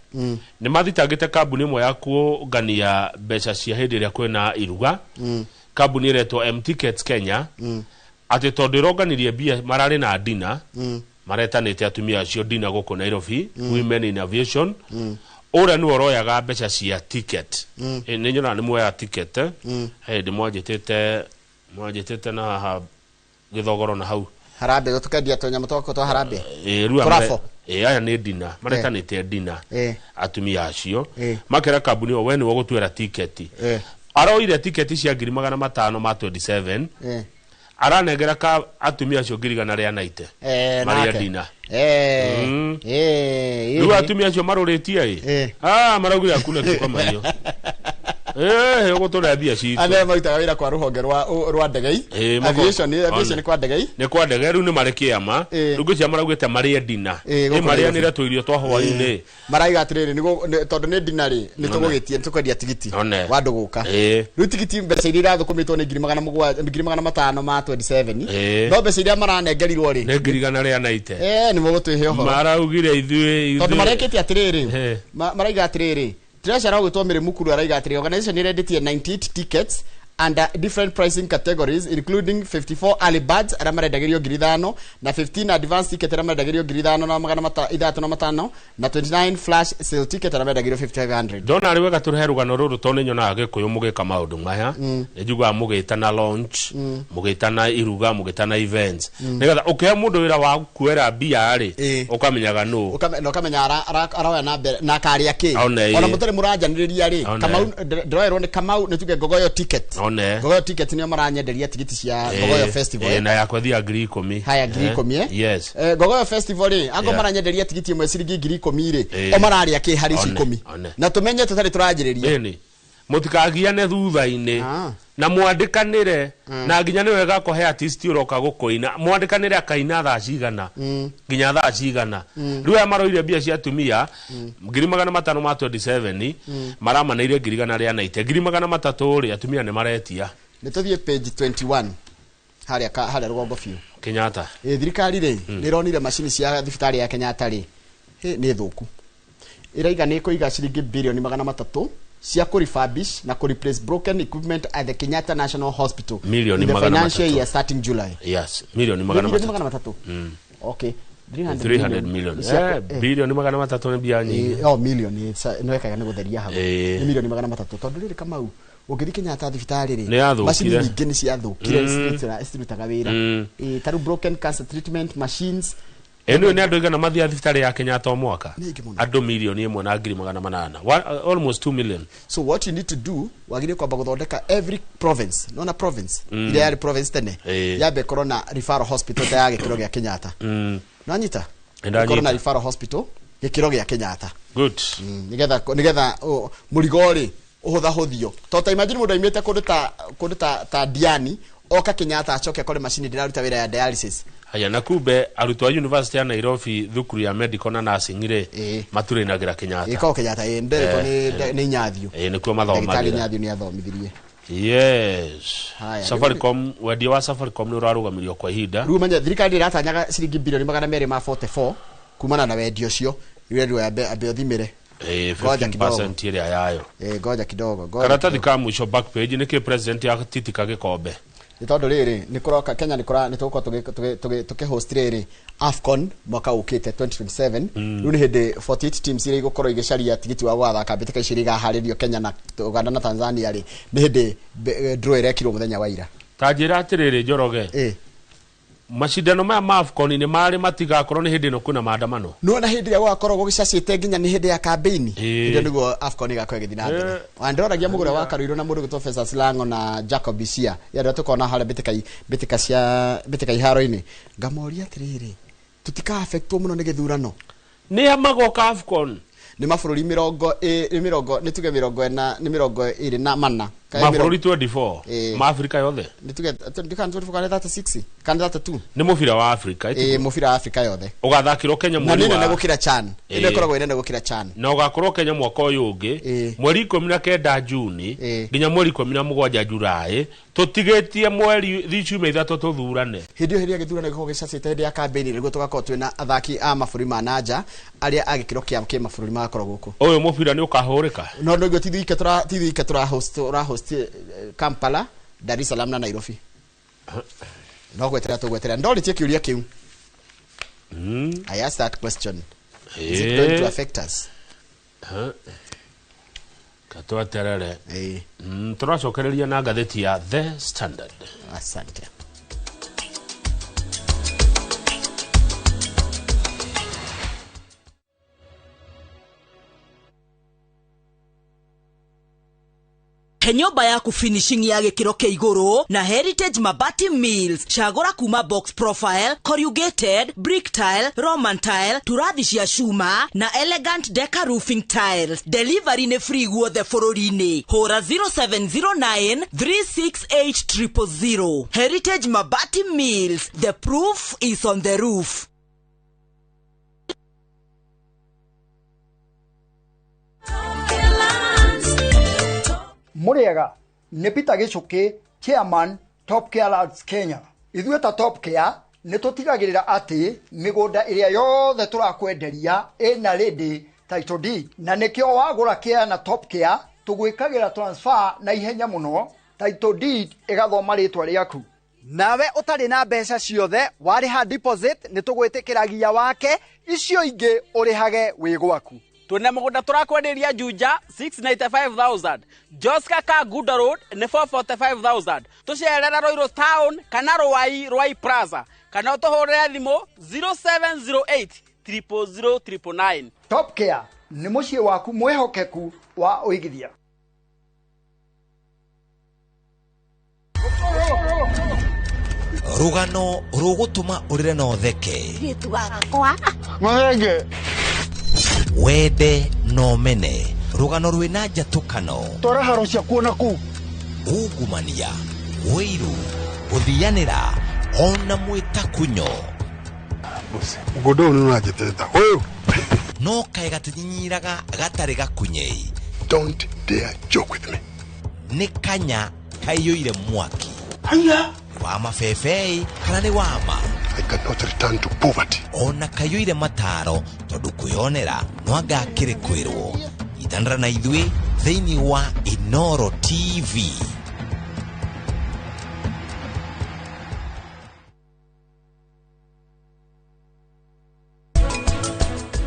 nĩ mathitangĩte kambuni ĩmwe ya kũngania mbeca cia hĩndĩ ĩrĩa kwĩna iruga, kambuni ĩretwo M Tickets Kenya, atĩ tondũ ĩronganirie mbia mararĩ na dinner, maretanĩte atumia acio dinner gũkũ Nairobi, Women in Aviation, ũrĩa nĩwe ũroyaga mbeca cia ticket. Nĩ nyonaga nĩ muoya ticket, eh? He hĩndĩ mwanjĩtĩte na haha gĩthogoro na hau. Harambee, tukendia tũnyamũ twako twa harambee. Rĩu Tũrafo. Aya nĩ dinner maretanĩte dinner, atumia acio makera kambuni ĩyo, we nĩwe ũgũtuĩra tiketi. Aroire tiketi cia 500,000 ma 27, aranengera ka atumia acio 190,000 marĩa nake. Dinner. Rĩu atumia acio marũrĩtie ĩ, maraugire hakuna kitu kama hiyo, ũgũtũrĩa mbia citũ. Arĩa marutaga wĩra kwa rũhonge rwa ndegei. Aviation, aviation. One. Kwa ndegei. Nĩ kwa ndege, rĩu nĩ marĩ kĩama. Rĩu ngwĩciria maraugĩte marĩe dinner. Gũkũ Marĩanĩre tũirio twa hwaĩ-inĩ. Maraiga atĩrĩrĩ, tondũ nĩ dinner rĩ, nĩ tũgũgĩtie, nĩ tũkwendia tigiti One. wa andũ gũka. Rĩu tigiti, mbeca iria irathũkũmĩtwo nĩ 700,000, 500,000 ma 27, no mbeca iria maranengerirwo rĩ, Nĩ 190,000. Nĩ mũgũtwĩhe ũhoro. Maraugire ithuĩ Tondũ marekĩte atĩrĩrĩ, maraiga atĩrĩrĩ, treasurer ũgwĩtwo Mary Mukuru araiga atĩrĩ, organization ĩrendĩtie 98 tickets under different pricing categories, including 54 early birds arĩa marendagĩrio 5,000, na 15 advance ticket arĩa marendagĩrio 5,605, na 29 flash sale ticket arĩa marendagĩrio 5,500. Ndona arĩ wega tũrehe rũgano rũrũ, tondũ nĩ nyonaga gĩkũyũ mũgĩka maũndũ maya. Nĩ njiguaga mũgĩtana launch, mũgĩtana iruga, mũgĩtana events, nĩgetha ũkĩhe mũndũ wĩra wa kuoera mbia rĩ, ũkamenyaga nũ. Na ũkamenya aroya na mbere na akarĩa kĩ. One, Ona mũtarĩ mũranjanĩrĩria rĩ, One. Kamau, ndĩroerwo nĩ Kamau, nĩ tuge Ngogoyo ticket. One. Ngogoyo ticket nĩo maranyenderia tigiti cia Ngogoyo Festival. Na yakwa thia 10,000. Haya, 10,000, eh? Yes. Ngogoyo Festival rĩ, ango maranyenderia tigiti ĩmwe ciringi 10,000 rĩ, o mararĩa kĩ harĩ ici One, 10? one. Na tũmenye tũtarĩ tũranjĩrĩria. Ĩni mũtikagiane thutha-inĩ. Na mwandĩkanĩre, na nginya nĩ wega kũhe artist ũroka gũkũina, mwandĩkanĩre akaina thaa cigana nginya thaa cigana. Rĩu aya maroire mbia cia atumia 500,000 ma 27, maramaneire 190,000, 300,000 rĩ, atumia nĩ maretia. Nĩ tũthiĩ page 21 harĩa harĩa rũgongo biũ. Kenyatta. Thirikari rĩ, nĩ ĩronire macini cia thibitarĩ ya Kenyatta rĩ, nĩ thũku. Ĩraiga nĩ ĩkũiga ciringi 300 billion cia kũ refurbish na kũ replace broken equipment at the Kenyatta National Hospital Milioni in the magana financial matatũ. year starting July. Yes, milioni magana Milioni matatũ. 300. Okay, 300 300 million. 300 billion nĩ mbia nyingĩ. Oh, million nĩ wekaga nĩ gũtheria hau. Nĩ 300 million, tondũ rĩrĩ, Kamau, ũngĩthiĩ Kenyatta thibitarĩ rĩ, Nĩ yathũkire. macini nyingĩ nĩ ciathũkire, citirutaga wĩra. Ta rĩu broken cancer treatment machines. Ĩno nĩ andũ igana mathiaga thibitarĩ ya Kenyatta o mwaka? Nĩ aingĩ mũno. Andũ 1,800,000, almost 2 million. So what you need to do, wagĩrĩire kwamba gũthondeka every province, nona province iria yarĩ province tene, yambe ĩkorwo na referral hospital ta ya gĩkĩro gĩa Kenyatta. Nanyita? Ndanyita. Ĩkorwo na referral hospital gĩkĩro gĩa Kenyatta. Good. Nĩgetha mũrigo rĩ ũhũthahũthio, to ta imagine mũndũ aimĩte kũndũ ta Diani oka Kenyatta, acoke akore macini ndĩraruta wĩra ya dialysis. Haya, na kumbe arutwo a University ya Nairobi, thukuru ya medical na nursing rĩ, maturĩnagĩra Kenyatta. Ĩkorwo Kenyatta, ĩ nderetwo nĩ Nyathio. Ĩ nĩkuo Ndagĩtarĩ mathomagĩra. Nyathio nĩ athomithirie. Yes. Haya, Safaricom, wendia wa Safaricom nĩ ũrarũgamirio kwa ihinda. Rĩu menye thirikari ĩratanyaga ciringi 244 billion kumana na wendia ũcio. Rĩu rĩu ambe ũthimĩre. Ngoja kidogo. 15% ĩrĩa yayo. Ngoja kidogo, ngoja Karatathi kidogo. ka mũico, back page, nĩkĩ president atitika gĩkombe? Nĩ tondũ rĩrĩ, nĩ kũroka Kenya, nĩ kũra nĩ tũgũkorwo tũkĩ host rĩrĩ AFCON mwaka ũkĩte 2027. Rĩu nĩ hĩndĩ 48 teams iria igũkorwo igĩcaria tigiti wa gũgathaka mbĩtĩka icio iria igaharĩrio Kenya na Uganda na Tanzania rĩ, nĩ hĩndĩ draw ĩrekirwo mũthenya wa ira. Ta njĩra atĩrĩrĩ, Njoroge, macindano maya ma AFCON nĩ marĩ matigakorwo nĩ hĩndĩ ĩno kwĩna maandamano? Nĩwona hĩndĩ ĩrĩa gũgakorwo gũgĩcacĩte nginya nĩ hĩndĩ ya kambĩini, hĩndĩ ĩyo nĩguo AFCON ĩgakorwo ĩgĩthiĩ na mbere. Wa ndĩroragia mũgũre wa Karuirũ na mũndũ gwĩtwo Festus Lango na Jacob Isia ya arĩa tũkona harĩa mbĩtĩka cia mbĩtĩka iharo-inĩ, ngamoria atĩrĩrĩ, tũtika affectwo mũno nĩ gĩthurano? Nĩ a magoka AFCON? Nĩ mabũrũri mĩrongo nĩ tuge 40, nĩ 24. Mabũrũri 24 Ĩĩ. ma Afrika yothe. Nĩ tuge ndikana 24 kana 36 kana 32. Nĩ mũbira wa Afrika. Ĩĩ, mũbira wa Afrika yothe. Ũgathakĩrwo Kenya Na mweri nĩ nene wa gũkĩra CHAN. Ĩno Ĩĩ. ĩkoragwo ĩ nene gũkĩra CHAN. Na ũgakorwo Kenya mwaka ũyũ ũngĩ Ĩĩ. mweri 19 Juni Ĩĩ. nginya mweri 17 Julai, tũtigĩtie mweri ciumia 3 tũthurane. Hĩndĩ ĩyo, hĩndĩ ya gĩthurano gĩkoragwo gĩcacĩte, hĩndĩ ya campaign, nĩguo tũgakorwo twĩna athaki a mabũrũri ma nanja arĩa a gĩkĩro kĩa kĩmabũrũri magakorwo gũkũ. Ũyũ mũbira nĩ ũkahũrĩka. No nĩguo ti ithuĩ ike tũra host, tũra host Kampala, Dar es Salaam na Nairobi. No gweterera tũgweterera. Ndorĩtie kĩũria kĩu. I asked that question: is it going to affect us? Katweterere. Ĩĩ. Tũracokereria na ngathĩti ya The Standard. Asante. He nyũmba yaku finishing ya gĩkĩro kĩa igũrũ na Heritage Mabati Mills. Cagũra kuma box profile, corrugated, brick tile, roman tile, turathi cia cuma na elegant deca roofing tiles. Delivery nĩ free guothe bũrũri-inĩ. Hũra 0709 368 000. Heritage Mabati Mills, the proof is on the roof. Mũrĩega, nĩ Peter Gĩcũkĩ, chairman Top Care Lands Kenya. Ithuĩ ta Top Care nĩ tũtigagĩrĩra atĩ mĩgũnda ĩrĩa yothe tũrakwenderia ĩna ready title deed, na nĩkĩo wagũra care na Top Care tũgwĩkagĩra transfer na ihenya mũno, title deed ĩgathoma rĩtwa rĩaku. Nawe ũtarĩ na mbeca ciothe, warĩha deposit nĩ tũgwĩtĩkĩragia wake, icio ingĩ ũrĩhage wĩ gwaku. Twina mugunda turakwenderia Juja 695,000, Joska Kangundo Road nĩ 445,000. Tucerera Ruiru Town kana Ruai, Ruai Plaza, kana ũtũhũrĩre thimũ 0708 000 999. Top Care nĩ mũciĩ waku mwĩhokeku wa ũigithia. Rũgano rũgũtũma ũrĩre na ũtheke. Mahenge. Wende na ũmene, rũgano rwĩna njatũkano. Twara haro ciakuo na kũu. Ungumania, wĩiru, gũthianĩra ona mwĩtakunyo. Mũgũnda ũyũ nĩ ũranjĩtĩta ũyũ. No kaĩ gatinyinyiraga gatarĩ gakunyei. Don't dare joke with me. Nĩ kanya kaiyũire mwaki. Haya. Wa mabebei kana nĩ wama? I cannot return to poverty. Ona kaiyũire mataro, tondũ kwĩyonera no anga akĩrĩ kwĩrwo. Nyitanĩra na ithuĩ thĩinĩ wa Inoro TV.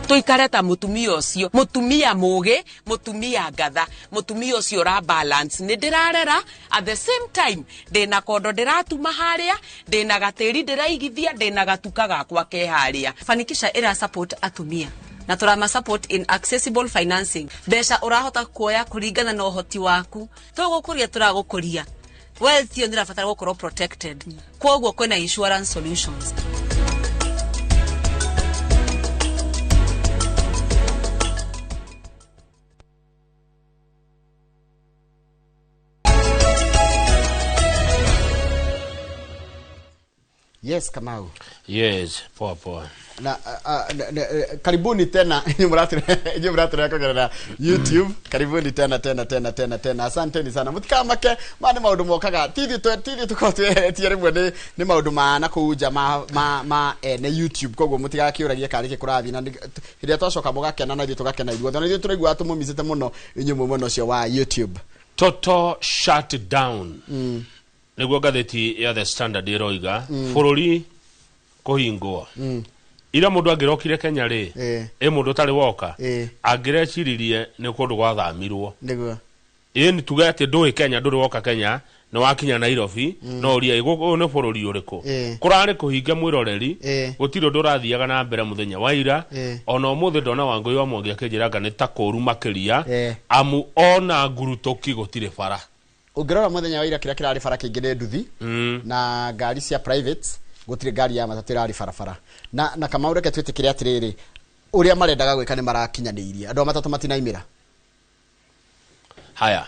Tuikare ta mutumia ucio, mutumia mugi, mutumia ngatha, mutumia ucio ra balance ni ndirarera, at the same time ndina kondo ndiratuma haria, ndina gatiri ndiraigithia, ndina gatuka gakwa ke haria. Fanikisha ira support atumia na turama support in accessible financing, mbeca urahota kuoya kuringana na uhoti waku. Tugukuria turagukuria wealth iyo nirabatara gukorwo protected, koguo kwina insurance solutions. Yes, Kamau. Yes, poa poa. Na karibuni tena inyuĩ mũratũrera kũgerera YouTube. Karibuni tena tena tena tena tena. Asanteni sana. Mũtikamake, ma nĩ maũndũ mokaga. Ti ithuĩ tũkoragwo twĩheretie rĩmwe, nĩ maũndũ ma na kũu nja ma ene YouTube. Koguo mũtigakĩũragie karĩ kĩ kũrathiĩ na hĩndĩ ĩrĩa twacoka mũgakena na ithuĩ tũgakena ithuothe. Na ithuĩ tũraiguaga tũmũmicĩte mũno inyuĩ mwĩ mwena ũcio wa YouTube. Total shutdown nĩguo ngathĩti ya The Standard ĩroiga. Bũrũri kũhingwo. Ira mũndũ angĩrokire Kenya rĩ, ĩ mũndũ ũtarĩ woka, angĩreciririe nĩ kũndũ gwathamirwo. Ĩ nĩ tuge atĩ ndũĩ Kenya, ndũrĩ woka Kenya, nĩ wakinya Nairobi, no ũrie, "Ĩ, ũyũ nĩ bũrũri ũrĩkũ?" Kũrarĩ kũhinge mwĩroreri. Gũtirĩ ũndũ ũrathiaga na mbere mũthenya wa ira. Ona ũmũthĩ ndona Wangũi wa Mwangi akĩnjĩra anga nĩ ta kũũru makĩria, amu ona ngurutũki gũtirĩ bara. Ũngĩrora mũthenya wa ira, kĩrĩa kĩrarĩ bara kĩingĩ nĩ nduthi na ngari cia private. Gũtirĩ ngari ya matatũ ĩrarĩ barabara. Na Kamau, reke twĩtĩkĩre atĩrĩrĩ, ũrĩa marendaga gwĩka nĩ marakinyanĩirie. Andũ a matatũ matinaimĩra. Haya,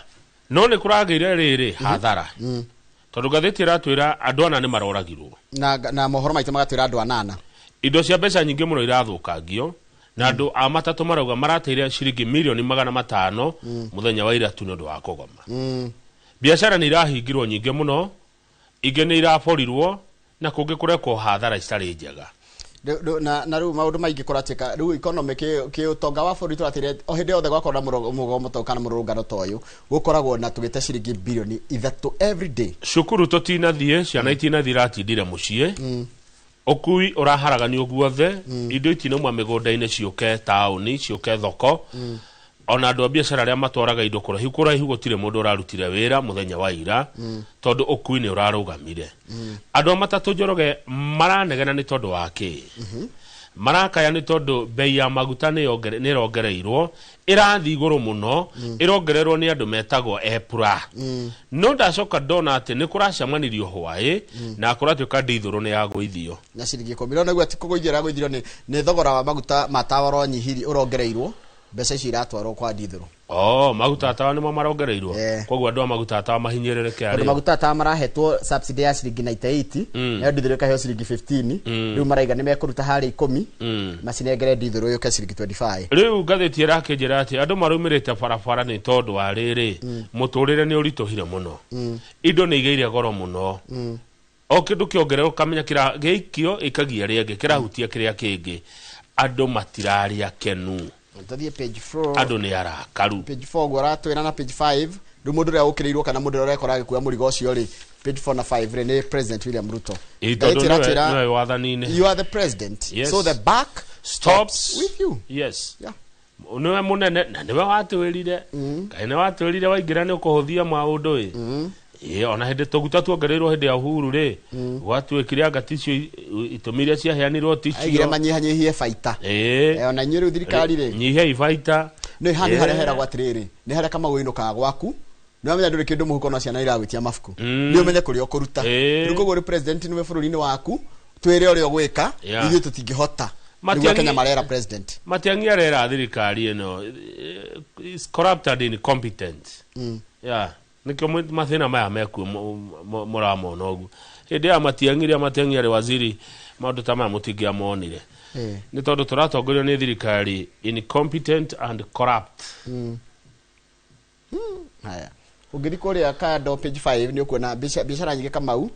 No nĩ kũragĩire rĩrĩ hathara, tondũ ngathĩti ĩratwĩra andũ ana nĩ maroragirwo. Na mohoro maitũ magatwĩra andũ anana. Indo cia mbeca nyingĩ mũno irathũkangio, na andũ a matatũ marauga marateire ciringi mirioni 500 mũthenya wa iratu nĩ ũndũ wa kũgoma. Biacara nĩ irahingirwo nyingĩ mũno, ingĩ nĩ iraborirwo, na kũngĩ kũrekwo hathara citarĩ njega. Na rĩu maũndũ maingĩ kũratuĩka rĩu economy, kĩ ũtonga wa bũrũri tũratĩre o hĩndĩ yothe gwakorwo na mũgomo ta ũyũ kana mũrũrũngano ta ũyũ, gũkoragwo na tũgĩte ciringi birioni 3 every day. Cukuru tũtinathiĩ, ciana itinathiĩ, iratindire mũciĩ. Ũkui ũraharaganio guothe, indo itinauma mĩgũnda-inĩ ciũke taũni, ciũke thoko. Ona andũ a biacara arĩa matwaraga indo kũraihu kũraihu, gũtirĩ mũndũ ũrarutire wĩra mũthenya wa ira, tondũ ũkui nĩ ũrarũgamire. Andũ a matatũ, Njoroge, maranegena nĩ tondũ wa kĩ? Marakaya nĩ tondũ bei ya maguta nĩ ĩrongereirwo, ĩrathiĩ igũrũ mũno, ĩrongererwo nĩ andũ metagwo EPRA. No ndacoka ndona atĩ nĩ kũracemanirio hwaĩ na kũratuĩka ndithũrũ nĩ yagũithio. Na ciringi 10. No nĩguo ti kũgũithio ĩragũithirio, nĩ thogora wa maguta ma tawa ũronyihirio, ũrongereirwo, mbeca icio iratwarwo kwa ndithũrũ. Oh, maguta tawa nĩmo marongereirwo? Koguo andũ a maguta tawa mahinyĩrĩrĩke tondũ arĩo. Maguta tawa marahetwo subsidy ya ciringi 98, nayo ndithũrũ ĩkaheo ciringi 15. Rĩu maraiga nĩ mekũruta harĩa 10, macinengere ndithũrũ yũke ciringi 25. Rĩu ngathĩti ĩrakĩnjĩra atĩ andũ marumĩrĩte barabara nĩ tondũ wa rĩrĩ, mũtũrĩre nĩ ũritũhire mũno, indo nĩ igĩire goro mũno. O kĩndũ kĩongererwo, ũkamenya kĩra gĩikio ĩkagia rĩangĩ, kĩrahutia kĩrĩa kĩngĩ. Andũ matirarĩ akenu. Tũthiĩ page 4. Andũ nĩ arakaru. Page 4 ũguo aratwĩra na page 5. Rĩu mũndũ ũrĩa ũkĩrĩirwo kana mũndũ ũrĩa ũrekora agĩkua mũrigo ũcio rĩ, page 4 na 5 rĩ, nĩ President William Ruto. Ĩ, tondũ Ngathĩti nĩwe ĩratwĩra, nĩwe wathani-inĩ. You are the president, so the buck stops with you. Yes. Yeah. Nĩwe mũnene na nĩwe watwĩrire, kaĩ nĩ watwĩrire waingĩra nĩ ũkũhũthia maũndũ ĩ. Ĩ, ona hĩndĩ tũguta tuongereirwo hĩndĩ ya Uhuru rĩ, gwatuĩkire anga ticio itũmi iria ciaheanirwo aigire ticio. Manyihanyihie baita. Ona inyuĩ rĩu thirikari rĩ, Nyihiai baita. Nĩ haha nĩ harĩa heragwo atĩrĩrĩ, nĩ harĩa kamau ĩinũkaga gwaku, nĩ wamenya ndũrĩ kĩndũ mũhuko no ciana iragwĩtia mabuku, nĩ ũmenye kũrĩa ũkũruta. Rĩu koguo rĩ, president nĩwe bũrũri-inĩ waku, twĩre ũrĩa ũgwĩka. Ithuĩ tũtingĩhota. Nĩguo Kenya marera president. Matiang'i arera thirikari ĩno is corrupt and incompetent. Yeah, nĩkĩo mathĩna maya mekuo mũramona ũguo. Hĩndĩ ya Matiang'i, rĩa Matiang'i arĩ waziri, maũndũ ta maya mũtingĩamonire, nĩ tondũ tũratongorio nĩ thirikari incompetent and corrupt. Haya, ũngĩthiĩ kũrĩa kando page 5 nĩ ũkuona biacara nyingĩ, Kamau,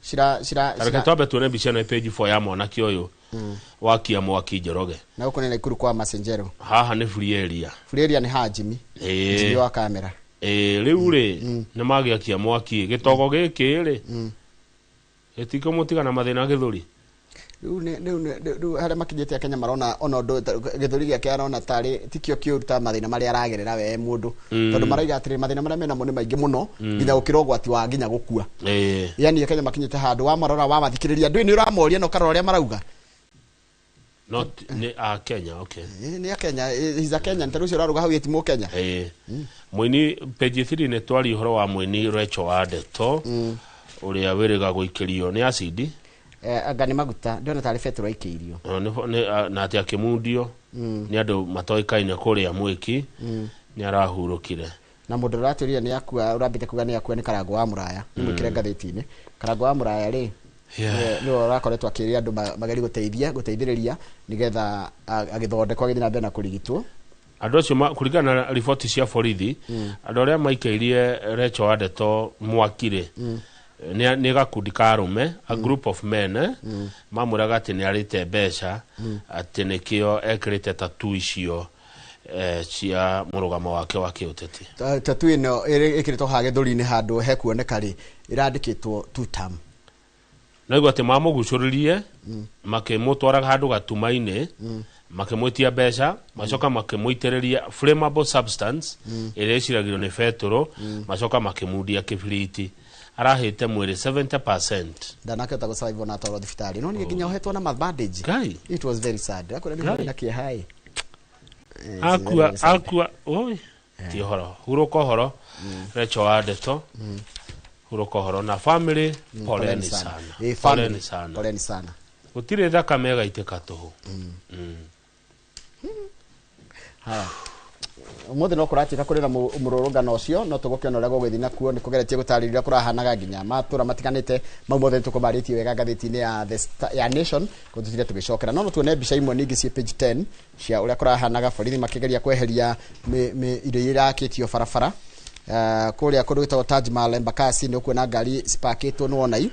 cira cira Reke twambe tuone mbica ĩno page 4 ya mwanake ũyũ wakia mwaki, Njoroge. Na gũkũ nĩ Naikuru kwa Masenjero. Haha nĩ free area. Free area nĩ haha Jimmy. Jimmy wa kamera. Ĩĩ, rĩu rĩ nĩ magĩakia mwaki gĩtogo gĩkĩ rĩ, gĩtikũmũtiga na mathĩna gĩthũri. Rĩu rĩu harĩa makinyĩte Akenya marona ona ũndũ gĩthũri gĩake arona tarĩ tikio kĩũru ta mathĩna marĩa aragerera we mũndũ, tondũ maraiga atĩrĩ, mathĩna marĩa menamo nĩ maingĩ mũno, nginya gũkĩra ũgwati wa nginya gũkua. Yani Akenya makinyĩte handũ wamarora, wamathikĩrĩria, ndũĩ nĩ ũramoria na ũkarora ũrĩa marauga. Not nĩ a Kenya, okay. Nĩ a Kenya. He's a Kenyan. Tarĩu ũcio ũraruga hau ĩti mũkenya. Ĩĩ, mũini page 3 nĩ twari ũhoro wa mũini Rachel wa Ndeto ũrĩa wĩrĩga gũikĩrio nĩ acidi. Anga nĩ maguta, ndĩrona tarĩ betũrũ aikĩirio. Na atĩ akĩmundio nĩ andũ matoĩkaine kũrĩa mwĩki, nĩ arahurũkire. Na mũndũ ũratwĩrire nĩ akua, ũrambĩte kuga nĩ akua, nĩ Karango wa Mũraya. Nĩ mwĩkĩre ngathĩti-inĩ Karango wa Mũraya rĩ, nĩwe ũrakoretwo akĩrĩa andũ magerie gũteithia, gũteithĩrĩria nĩgetha agĩthondekwo, agĩthiĩ na mbere na kũrigitwo. Andũ acio kũringana na riboti cia borithi, andũ arĩa maikĩirie Rachel wa Ndeto mwaki rĩ, nĩ gakundi ka arũme, a group of men, mamwĩraga atĩ nĩ arĩte mbeca, atĩ nĩkĩo ekĩrĩte tatu icio cia mũrũgamo wake wa kĩũteti. Tatu ĩno ĩkĩrĩtwo haha gĩthũri-inĩ handũ hekuoneka rĩ, ĩrandĩkĩtwo two term. Naigua atĩ mamũgucũrĩrie, makĩmũtwara handũ gatuma-inĩ, makĩmwĩtia mbeca, macoka makĩmũitĩrĩria flammable substance ĩrĩa ĩciragio nĩ betũrũ, macoka makĩmundia kĩbiriti, arahĩte mwĩrĩ 70%. Ndanakĩhota gũsurvive ona atwarwo thibitarĩ, no nĩ nginya ũhetwo na bandage. Ngai. It was very sad. Akwĩra nĩ Ngai. na kĩeha ĩ. It's Akua. very sad. Akua, oi, ti ũhoro, hurũka ũhoro Rachel wa Ndeto, hurũka ũhoro na family, poleni sana. Family, Poleni sana. Poleni sana. Gũtirĩ thakame ĩgaitĩka tũhũ. Haya. Umuthi no kũratuĩka kũrĩ na mũrũrũngano ũcio, no tũgũkĩona ũrĩa gũgũthiĩ nakuo. Nĩ kũgeretie gũtarĩria ũrĩa kũrahanaga nginya matũra matiganĩte mau mothe nĩtũkũmarĩtie wega ngathĩti-inĩ ya The Star, ya Nation, kũtũtire tũgĩcokera. No tuone mbica imwe ningĩ ciĩ page 10 cia ũrĩa kũrahanaga borithi makĩgeria kweheria indo iria irakĩtio barabara. Kũrĩa kũndũ gwĩtagwo Taj Mahal Embakasi nĩ ũkuona ngari cipakĩtwo nĩ wonai.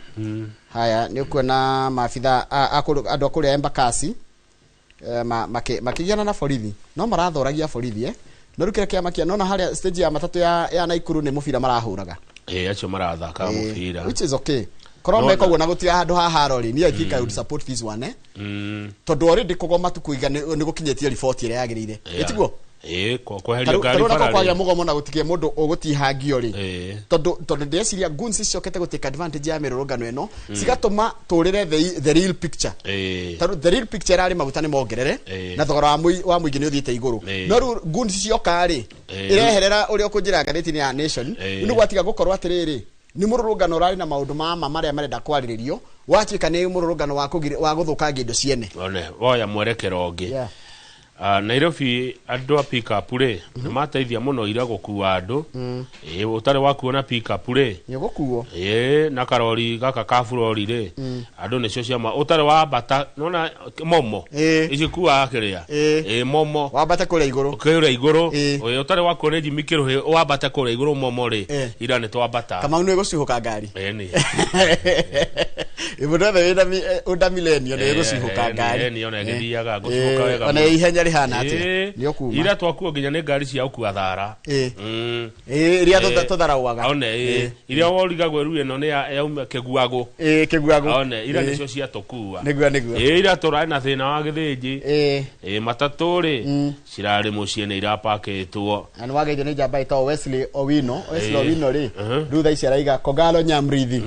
Haya, nĩ ũkuona maabitha andũ a kũrĩa Embakasi makĩgiana na borithi, no marathoragia borithi no rĩu kĩrĩa kĩamakia nona harĩa stage ya matatũ ya Naikuru nĩ mũbira marahũraga. Acio marathaka mũbira, which is okay. Korwo meka ũguo na gũtiga handũ ha haro rĩ, niĩ I think I would support this one, tondũ already kũgoma tu kũiga nĩ gũkinyĩtie riboti ĩrĩa yagĩrĩire. Ĩtiguo? Kweheria ngari bara. Kwagĩa mũgomo na gũtigĩa mũndũ ũgũtihangio rĩ, tondũ ndĩreciria goons ciciokete gũ take advantage ya mĩrũrũngano ĩno, cigatũma tũrĩre the real picture. Tondũ the real picture ĩrarĩ maguta nĩ mongerere na thogora wa mũingĩ nĩ ũthiĩte igũrũ. No rĩu goons cioka rĩ, ĩreherera ũrĩa ũkũnjĩra ngathĩti-inĩ ya Nation, nĩ gwatiga gũkorwo atĩrĩrĩ, nĩ mũrũrũngano ũrarĩ na maũndũ ma ma marĩa marenda kwarĩrĩrio, watuĩka nĩ mũrũrũngano wa gũthũkangia indo ciene. One woya mwerekero ũngĩ. Nairobi andũ a pick-up rĩ, nĩ mateithia mũno ira gũkua andũ. Ũtarĩ wakuona pick-up rĩ, nĩ ũgũkuo. Na karori gaka ka burori rĩ, andũ nĩcio ciama ũtarĩ wambata nona momo ici kuaga kĩrĩa, momo wambate kũrĩa igũrũ, kũrĩa igũrũ, ũtarĩ wakuona Jimmy Kĩrũhĩ wambate kũrĩa igũrũ momo rĩ, ira nĩ twambata. Kamau nĩ gũcuhũka ngari. Nĩ mũndũ wothe wĩna ũnda millennium nĩ gũcuhũka ngari. Nĩ ona ĩgĩthiaga gũcuhũka wega. Ona ihenya rĩhana atĩa nĩ ũkuma. Ira twakuo nginya nĩ ngari cia gũkua thara. Iria tũtharauaga. One iria worigagwo rĩu ĩno nĩ yauma kĩguagũ. Kĩguagũ. One ira nĩcio ciatũkua. Nĩguo. Ira tũrarĩ na thĩna wa gĩthĩnji. Matatũ rĩ cirarĩ mũciĩ nĩ irapakĩtwo. Na nĩ wageithio nĩ njamba ĩtagwo Wesley Owino. Wesley Owino rĩ, rĩu thaa ici araiga Kogalo Nyamrithi.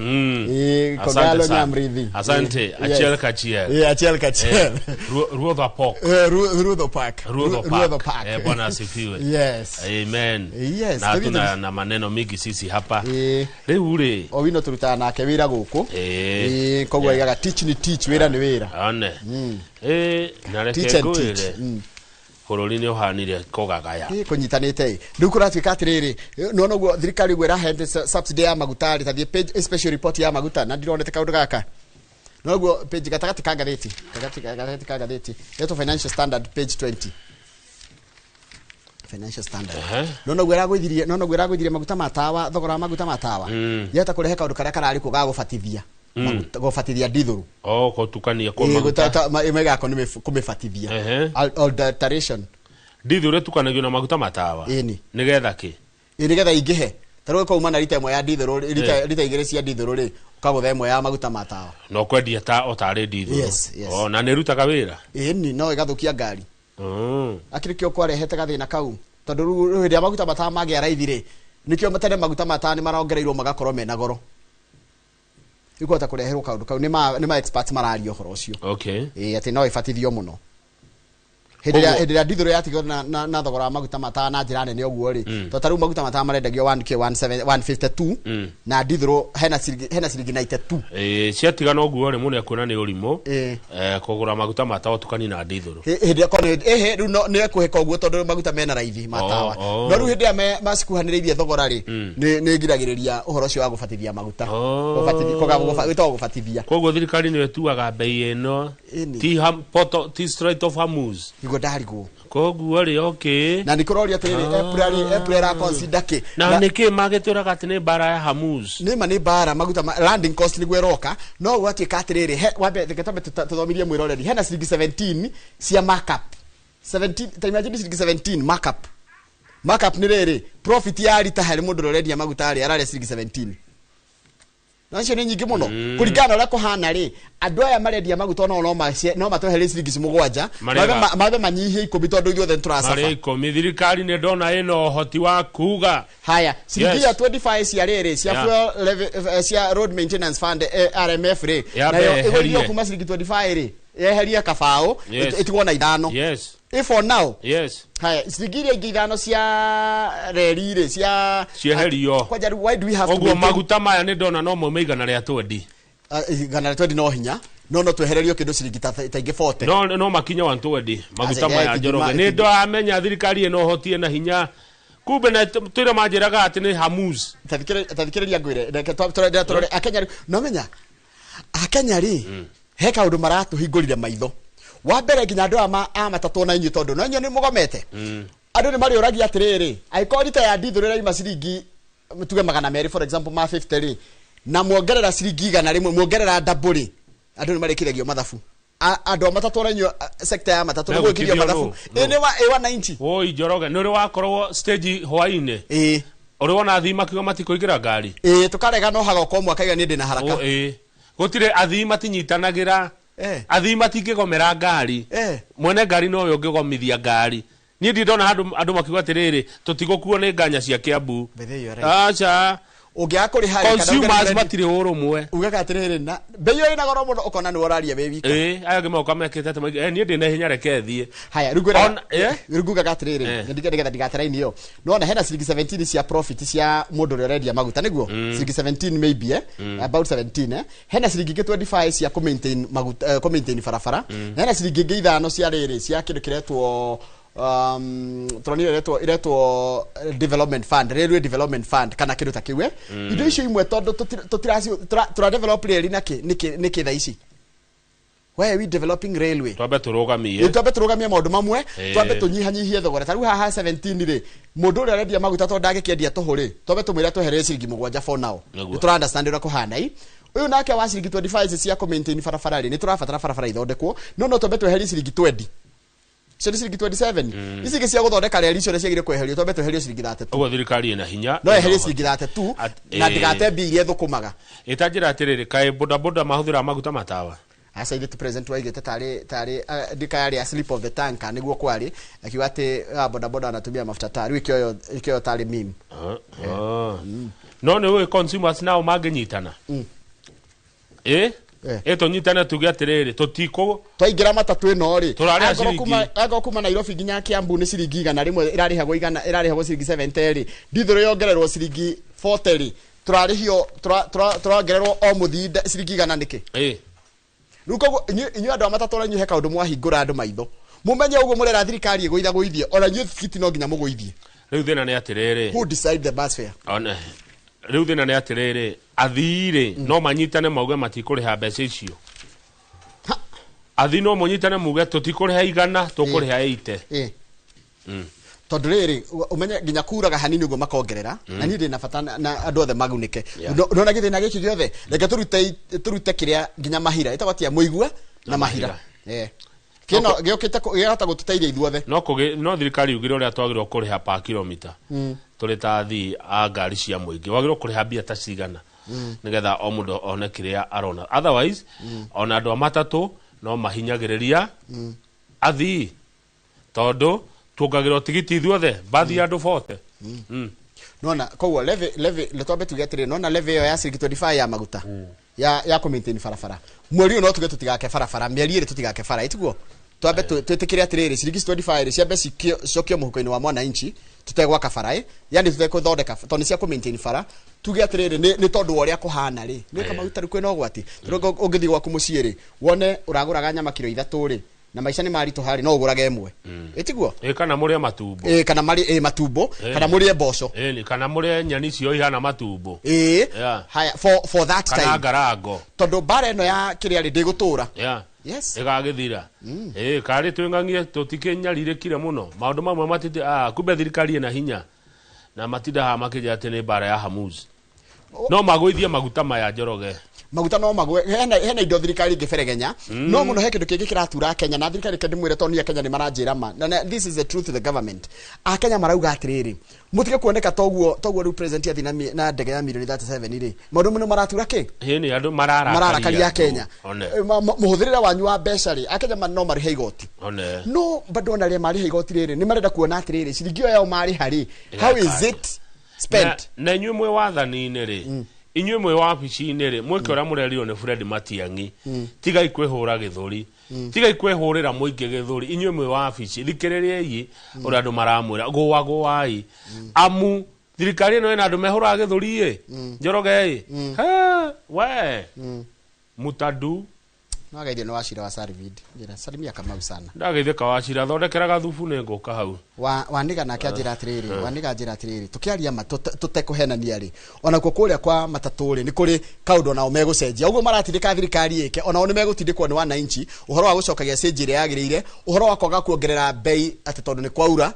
Kogalo Nyamrithi. Asante. Achiel kachiel. Achiel kachiel. Ruodha Park. Ruodho Park. Ruodho Park. Bwana asifiwe. Yes. Amen. Yes. Na tuna na maneno mingi sisi hapa. Rĩu rĩ, Owino turutaga nake wĩra gũkũ. Koguo aigaga teach ni teach, wĩra nĩ wĩra. One. Na reke ngwĩre, bũrũri nĩ ũhanire kũgagaya. Kũnyitanĩte. Rĩu kũratuĩka atĩrĩrĩ, nĩwona ũguo thirikari ũguo ĩraheete subsidy ya maguta rĩ, tathiĩ page special report ya maguta, na ndironete kaũndũ gaka. Noguo page gatagatĩ ka ngathĩti, gatagatĩ ka ngathĩti, ĩtwo Financial Standard page 20. Financial Standard. Noguo ĩragũithirie, noguo ĩragũithirie maguta ma tawa, thogora wa maguta ma tawa. Yahota kũrehe kaũndũ karĩa kararĩ kuo ga gũbatithia. Gũbatithia ndithũrũ. Gũtukania kwa maguta. Ĩmwe nĩ kũmĩbatithia. Alteration. Ndithũrũ ĩtukanagio na maguta ma tawa. Ĩni. Nĩgetha kĩ? Nĩgetha ingĩhe. Ta rĩu ĩkauma na rita ĩmwe ya ndithũrũ, rita igĩrĩ cia ndithũrũ rĩ, ũkagũtha ĩmwe ya maguta ma tawa. No kwendia ta o tarĩ ndithũrũ. Yes. Na nĩ ĩrutaga wĩra? Ĩni, no ĩgathũkia ngari. Akĩrĩ kĩo kwarehete gathĩna kau. Tondũ rĩu hĩndĩ ĩrĩa maguta ma tawa magĩa raithi rĩ, nĩkĩo tene maguta ma tawa nĩ marongereirwo magakorwo mena goro. Ikuhota kũreherwo kaũndũ kau, nĩ ma experts mararia ũhoro ũcio. Okay. Atĩ no ĩbatithio mũno. Hĩndĩ ĩrĩa ndithũrũ yatigwo na thogora wa maguta ma tawa na njĩra nene ũguo rĩ, tondũ ta rĩu maguta ma tawa marendagio 1K 152 na ndithũrũ hena ciringi 92. Ciatigana ũguo rĩ, mũndũ ekuona nĩ ũrimũ kũgũra maguta ma tawa ũtukanie na ndithũrũ. Hĩndĩ ĩrĩa rĩu nĩ ekũhĩka ũguo tondũ maguta mena raithi ma tawa. No rĩu hĩndĩ ĩrĩa macikuhanĩrĩirie thogora rĩ, nĩ ĩgiragĩrĩria ũhoro ũcio wa gũbatithia maguta. Wĩtagwo gũbatithia. Koguo thirikari nĩyo ĩtuaga mbei ĩno, ti Strait of Hormuz. Niguo ndarigwo. Koguo rĩ, okay. Na nĩkũroria atĩrĩrĩ, April ĩraconsider kĩ? Na nĩkĩ magĩtwĩraga atĩ nĩ mbara ya Hormuz? Nĩ ma nĩ mbara, maguta landing cost nĩguo ĩroka, no gwatuĩka atĩrĩrĩ, wambe reke twambe tũthomithie mwĩroreri, hena ciringi 17 cia markup. 17, ta imagine ciringi 17 markup. Markup nĩ rĩrĩ, profit ya rita harĩ mũndũ ũrĩa ũrendia maguta rĩ, ararĩa ciringi 17. Na icio nĩ nyingĩ mũno. Kũringana na ũrĩa kũhana rĩ, andũ aya marendia maguta no matweherie ciringi 7, mabe manyihie 10 tondũ ithuothe nĩtũracaba. Marĩ 10, thirikari nĩ ndona ĩna ũhoti wa kuga. Haya, ciringi ya 25 cia rĩrĩ, cia fuel levy, cia road maintenance fund, RMF rĩ, nayo ĩgũithio kuma ciringi 25 rĩ, yeherie kabaũ, ĩtigwo na 5. Yes. If for now. Yes. Haya, ciringi iria ingĩ 5 cia reri rĩ, cia cieherio. Kwanja why do we have to Ũguo maguta maya nĩ ndona no maume 120. 120 no hinya. No twehererio kindu ciringi ta ingĩ 40. No makinya 120 maguta Aca, maya Njoroge. Nĩ ndamenya thirikari ĩno hotie na hinya. Kumbe na twĩra manjĩraga atĩ nĩ Hamus. Tathikĩrĩria ngwĩre reke tũrore Akenya rĩu. No menya Akenya rĩ he kaũndũ maratũhingũrire maitho. Wa mbere nginya andũ aya a matatũ na inyuĩ tondũ no inyuĩ nĩ mũgomete. Andũ nĩ marĩũragia atĩrĩrĩ, angĩkorwo rita ya ndithũrũ ĩraima ciringi tuge 200 for example ma 50 rĩ, na muongerera ciringi 100 muongerera double rĩ, andũ nĩ marĩkithagio mathabu. Andũ a matatũ na inyuĩ sector ya matatũ nĩ gwĩkithio mathabu. Ĩ nĩ wa 190. Woi Njoroge, nĩ ũrĩ wakorwo stage hwaĩ-inĩ. Ĩ. Ũrĩ wona athii makiuga matikũingĩra ngari. Ĩ, tũkarega no hagoka ũmwe akaiga niĩ ndĩna haraka. Ĩ. Gũtirĩ athii matinyitanagĩra. Athii matingĩgomera ngari. Mwene ngari nowe ũngĩgomithia ngari. Niĩ ndirĩ ndona handũ andũ makiuga atĩrĩrĩ, tũtigũkuo nĩ nganya cia Kiambu. Aca. Ũngĩaga kũrĩha rĩ, kana Consumers matirĩ ũrũmwe. Ugaga atĩrĩrĩ, na bei ĩyo ĩna goro mũno ũkona nĩwe ũraria wĩ wika. Ĩ, aya angĩ moka mekĩte atĩ maige, niĩ ndĩna ihenya reke thiĩ. Haya, rĩu ngwĩraga, rĩu ngugaga atĩrĩrĩ, nĩgetha ndigate line ĩyo. Nĩwona hena ciringi 17 cia profit cia mũndũ ũrĩa ũrendia maguta, nĩguo? Ciringi 17 maybe, about 17, Hena ciringi ingĩ 25 cia kũ maintain maguta, kũ maintain barabara. Na hena ciringi ingĩ 5 cia rĩrĩ, cia kĩndũ kĩretwo turonire iretwo development fund, railway development fund kana kindu ta kiu. Indo icio imwe tondu tutiraci tura develop reri na ki niki tha ici. Why are we developing railway? Twambe turugamie. Twambe turugamie maundu mamwe, twambe tunyihanyihie thogora. Ta riu haha 17 ri, mundu uria arendia maguta tondu ndangĩkĩendia tũhũ ri, twambe tumwĩre tweherere ciringi 7 for now. Nĩ tũra understand ũrĩa kũhana i. Uyu nake wa ciringi 25 cia kũ maintain barabara ri, nĩ tũrabatara barabara ithondekwo, no twambe tweherie ciringi 20. Icio nĩ ciringi 27. Ici ingĩ cia gũthondeka reri icio nĩ ciagĩrĩire kweherio, twambe tweherio ciringi 32. Ũguo thirikari ĩna hinya. No eherie ciringi 32 na ndĩgate mbia iria ĩthũkũmaga. Ĩtanjĩra atĩrĩrĩ, kaĩ bodaboda mahũthĩraga maguta matawa? Aca ithe tu present waigĩte tarĩ ndikayarĩ a slip of the tongue kana nĩguo kwarĩ, akiuga atĩ bodaboda anatumia mafuta taa. Rĩu ikĩoyo tarĩ meme. No nĩ ũĩ consumers nao mangĩnyitana? Tũnyitane tuge atĩrĩrĩ, tũtikũ twaingĩra matatũ ĩno rĩ, Tũrarĩha ciringi. angorwo kuma Nairobi nginya Kiambu nĩ ciringi 100 ĩrarĩhagwo igana, ĩrarĩhagwo ciringi 70 rĩ, ndithũrũ yongererwo ciringi 40 rĩ, tũrarĩhio, tũrongererwo o mũthii ciringi 100 nĩkĩ? Rĩu koguo inyuĩ andũ a matatũ inyuĩ he kaũndũ mwahingũra andũ maitho. Mũmenye ũguo mũrera thirikari ĩgũithagũithie, ona inyuĩ tigiti no nginya mũgũithie. Rĩu thĩna nĩ atĩrĩrĩ. Who decide the bus fare? One. Rĩu thĩna nĩ atĩrĩrĩ, athii rĩ, no manyitane mauge matikũrĩha mbeca icio. Athii no mũnyitane muge tũtikũrĩha 100, tũkũrĩha 80. Tondũ rĩrĩ, ũmenye nginya kuraga hanini ũguo makongerera, na niĩ ndĩna bata na andũ othe magunĩke. Ndona gĩthĩna gĩkĩ gĩothe, reke tũrute kĩrĩa nginya mahira, ĩtagwo atĩa, mũigua na mahira. Kĩno gĩũkĩte gĩahota gũtũteithia ithuothe. No thirikari yugire ũrĩa twagĩrĩirwo kũrĩha per kilomita. Tũrĩ ta athii a ngari cia mũingĩ, wagĩrĩirwo kũrĩha mbia ta cigana nĩgetha o mũndũ one kĩrĩa arona. Otherwise, ona andũ a matatũ no mahinyagĩrĩria athii, tondũ tuongagĩrwo tigiti ithuothe, bathi ya andũ 40. Nona koguo levy twambe tuge atĩrĩrĩ, nona levy ĩyo ya ciringi 25 ya maguta ya kũ maintain barabara. Mweri ũyũ no tuge tũtigake barabara, mĩeri ĩrĩ tũtigake bara, ĩtiguo? Twambe twĩtĩkĩre atĩrĩrĩ, ciringi 25 rĩ, ciambe cikio mũhuko-inĩ wa mwananchi, tũtegwaka bara, yani tũtegũthondeka, tondũ nĩ cia kũ maintain bara. Tuge atĩrĩrĩ, nĩ tondũ wa ũrĩa kũhana rĩ, nĩ kama maguta rĩu kwĩna ũgwati. Tondũ ũngĩthiĩ gwaku mũciĩ rĩ, wone ũragũraga nyama kiro 3 rĩ, na maica nĩ maritũ harĩ, no ũgũrage ĩmwe. Ĩtiguo? Kana mũrĩe matumbo. Kana marĩ, matumbo, kana mũrĩe mboco. Kana mũrĩe nyeni icio ihana matumbo. Haya, for that Kana time. ngarango. Tondũ mbara ĩno ya kĩrĩa rĩ, ndĩgũtũra. Yes. Ĩgagĩthira. Karĩ twĩng'ang'ie, tũtikĩnyarirĩkire mũno. Maũndũ mamwe matiti, kumbe thirikari ĩna hinya. Na matinda haha makĩnjĩra atĩ nĩ mbara ya Hamus. No magũithie maguta maya Njoroge. Maguta no magwe, hena indo thirikari ingĩberegenya. No mũno he kĩndũ kĩngĩ kĩratura Kenya, na thirikari reke ndĩmwĩre tondũ niĩ Kenya nĩ maranjĩra ma. Na this is the truth to the government. Akenya marauga atĩrĩrĩ, mũtige kuoneka toguo rĩu president athiĩ na ndege ya milioni 37 rĩ. Maũndũ mũno maratura kĩ? Hĩ, nĩ andũ mararakaria Mararakaria andũ. Kenya. One. Mũhũthĩrĩre wanyu wa mbeca rĩ, Akenya no marĩhe igoti. One. No bado ona arĩa marĩhe igoti rĩrĩ, nĩ marenda kuona atĩrĩrĩ, ciringi ĩyo yao marĩha rĩ, how is it spent? Na inyuĩ mwĩ wathani-inĩ rĩ, inyuĩ mwĩ wabici-inĩ rĩ, mwĩke ũrĩa mũrerirwo nĩ Fred Matiang'i. Tigai kwĩhũra gĩthũri. Tigai kwĩhũrĩra mũingĩ gĩthũri. Inyuĩ mwĩ wabici, thikĩrĩriai ũrĩa andũ maramwĩra, gũa gũai. Amu thirikari ĩno ĩna andũ mehũraga gĩthũri ĩ. Njoroge ĩ. Ha, we. Mutadu. No ageithio nĩ Wacira wa Sarvid. Njĩra salimia Kamau sana. Ndageithĩka Wacira, thondekera gathubu nĩ ngũka hau. Wa waniga nake anjĩra atĩrĩrĩ, waniga anjĩra atĩrĩrĩ, tũkĩaria ma tũtekũhenania rĩ, onakuo kũrĩa kwa matatũ rĩ, nĩ kũrĩ kaũndũ onao megũcenjia. Ũguo maratindĩka thirikari ĩke, onao nĩ megũtindĩkwo nĩ wananchi ũhoro wa gũcokagia cĩnji ĩrĩa yagĩrĩire, ũhoro wa kwaga kuongerera bei atĩ tondũ nĩ kwaura.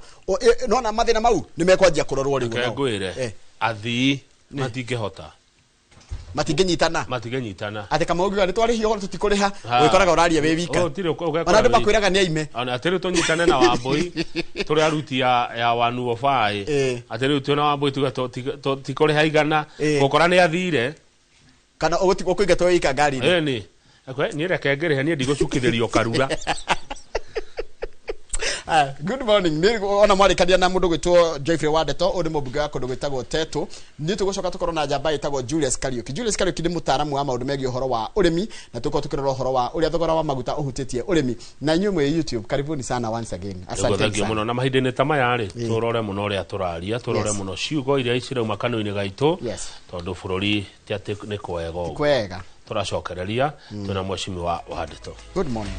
Nona mathĩna mau nĩ mekwanjia kũrorwo rĩu Reke onao. ngwĩre, athii matingĩhota, matingĩnyitana, matingĩnyitana. Atĩ kama ũngiuga nĩ twarĩhio ũhoro tũtikũrĩha, Ha. wĩkoraga ũraria wĩ wika. Oh, tirĩ ũgekora Ona andũ wĩ- makwĩraga nĩ aime. Ona atĩ rĩu tũnyitane na Wambũi tũrĩ aruti ya wanuobaĩ, atĩ rĩu twĩna Wambũi tuge tikũrĩha 100, gũkora nĩ athire. Kana ũkũingatwo wĩ wika ngari-inĩ. Ĩni niĩ reke ngĩrĩhe, niĩ ndigũcukithĩrio karura. Good morning. Nĩ ona mwarĩkania na mũndũ gwĩtwo Geoffrey Wandeto, ũyũ nĩ mũmbunge wa kũndũ gwĩtagwo Tetu. Nĩ tũgũcoka tũkorwo na njamba ĩtagwo Julius Kariuki. Julius Kariuki nĩ mũtaaramu wa maũndũ megiĩ ũhoro wa ũrĩmi, na tũkorwo tũkĩrora ũhoro wa ũrĩa thogora wa maguta ũhutĩtie ũrĩmi. Na inyuĩ mwĩ YouTube, karibuni sana once again. Asante Thank you sana. mũno. Na mahinda-inĩ ta maya rĩ, tũrore mũno ũrĩa tũraria, tũrore mũno ciugo iria cirauma kanua-inĩ gaitũ, tondũ bũrũri ti atĩ nĩ kwega ũguo. Kwega. Tũracokereria twĩna mheshimiwa Wandeto. Good morning.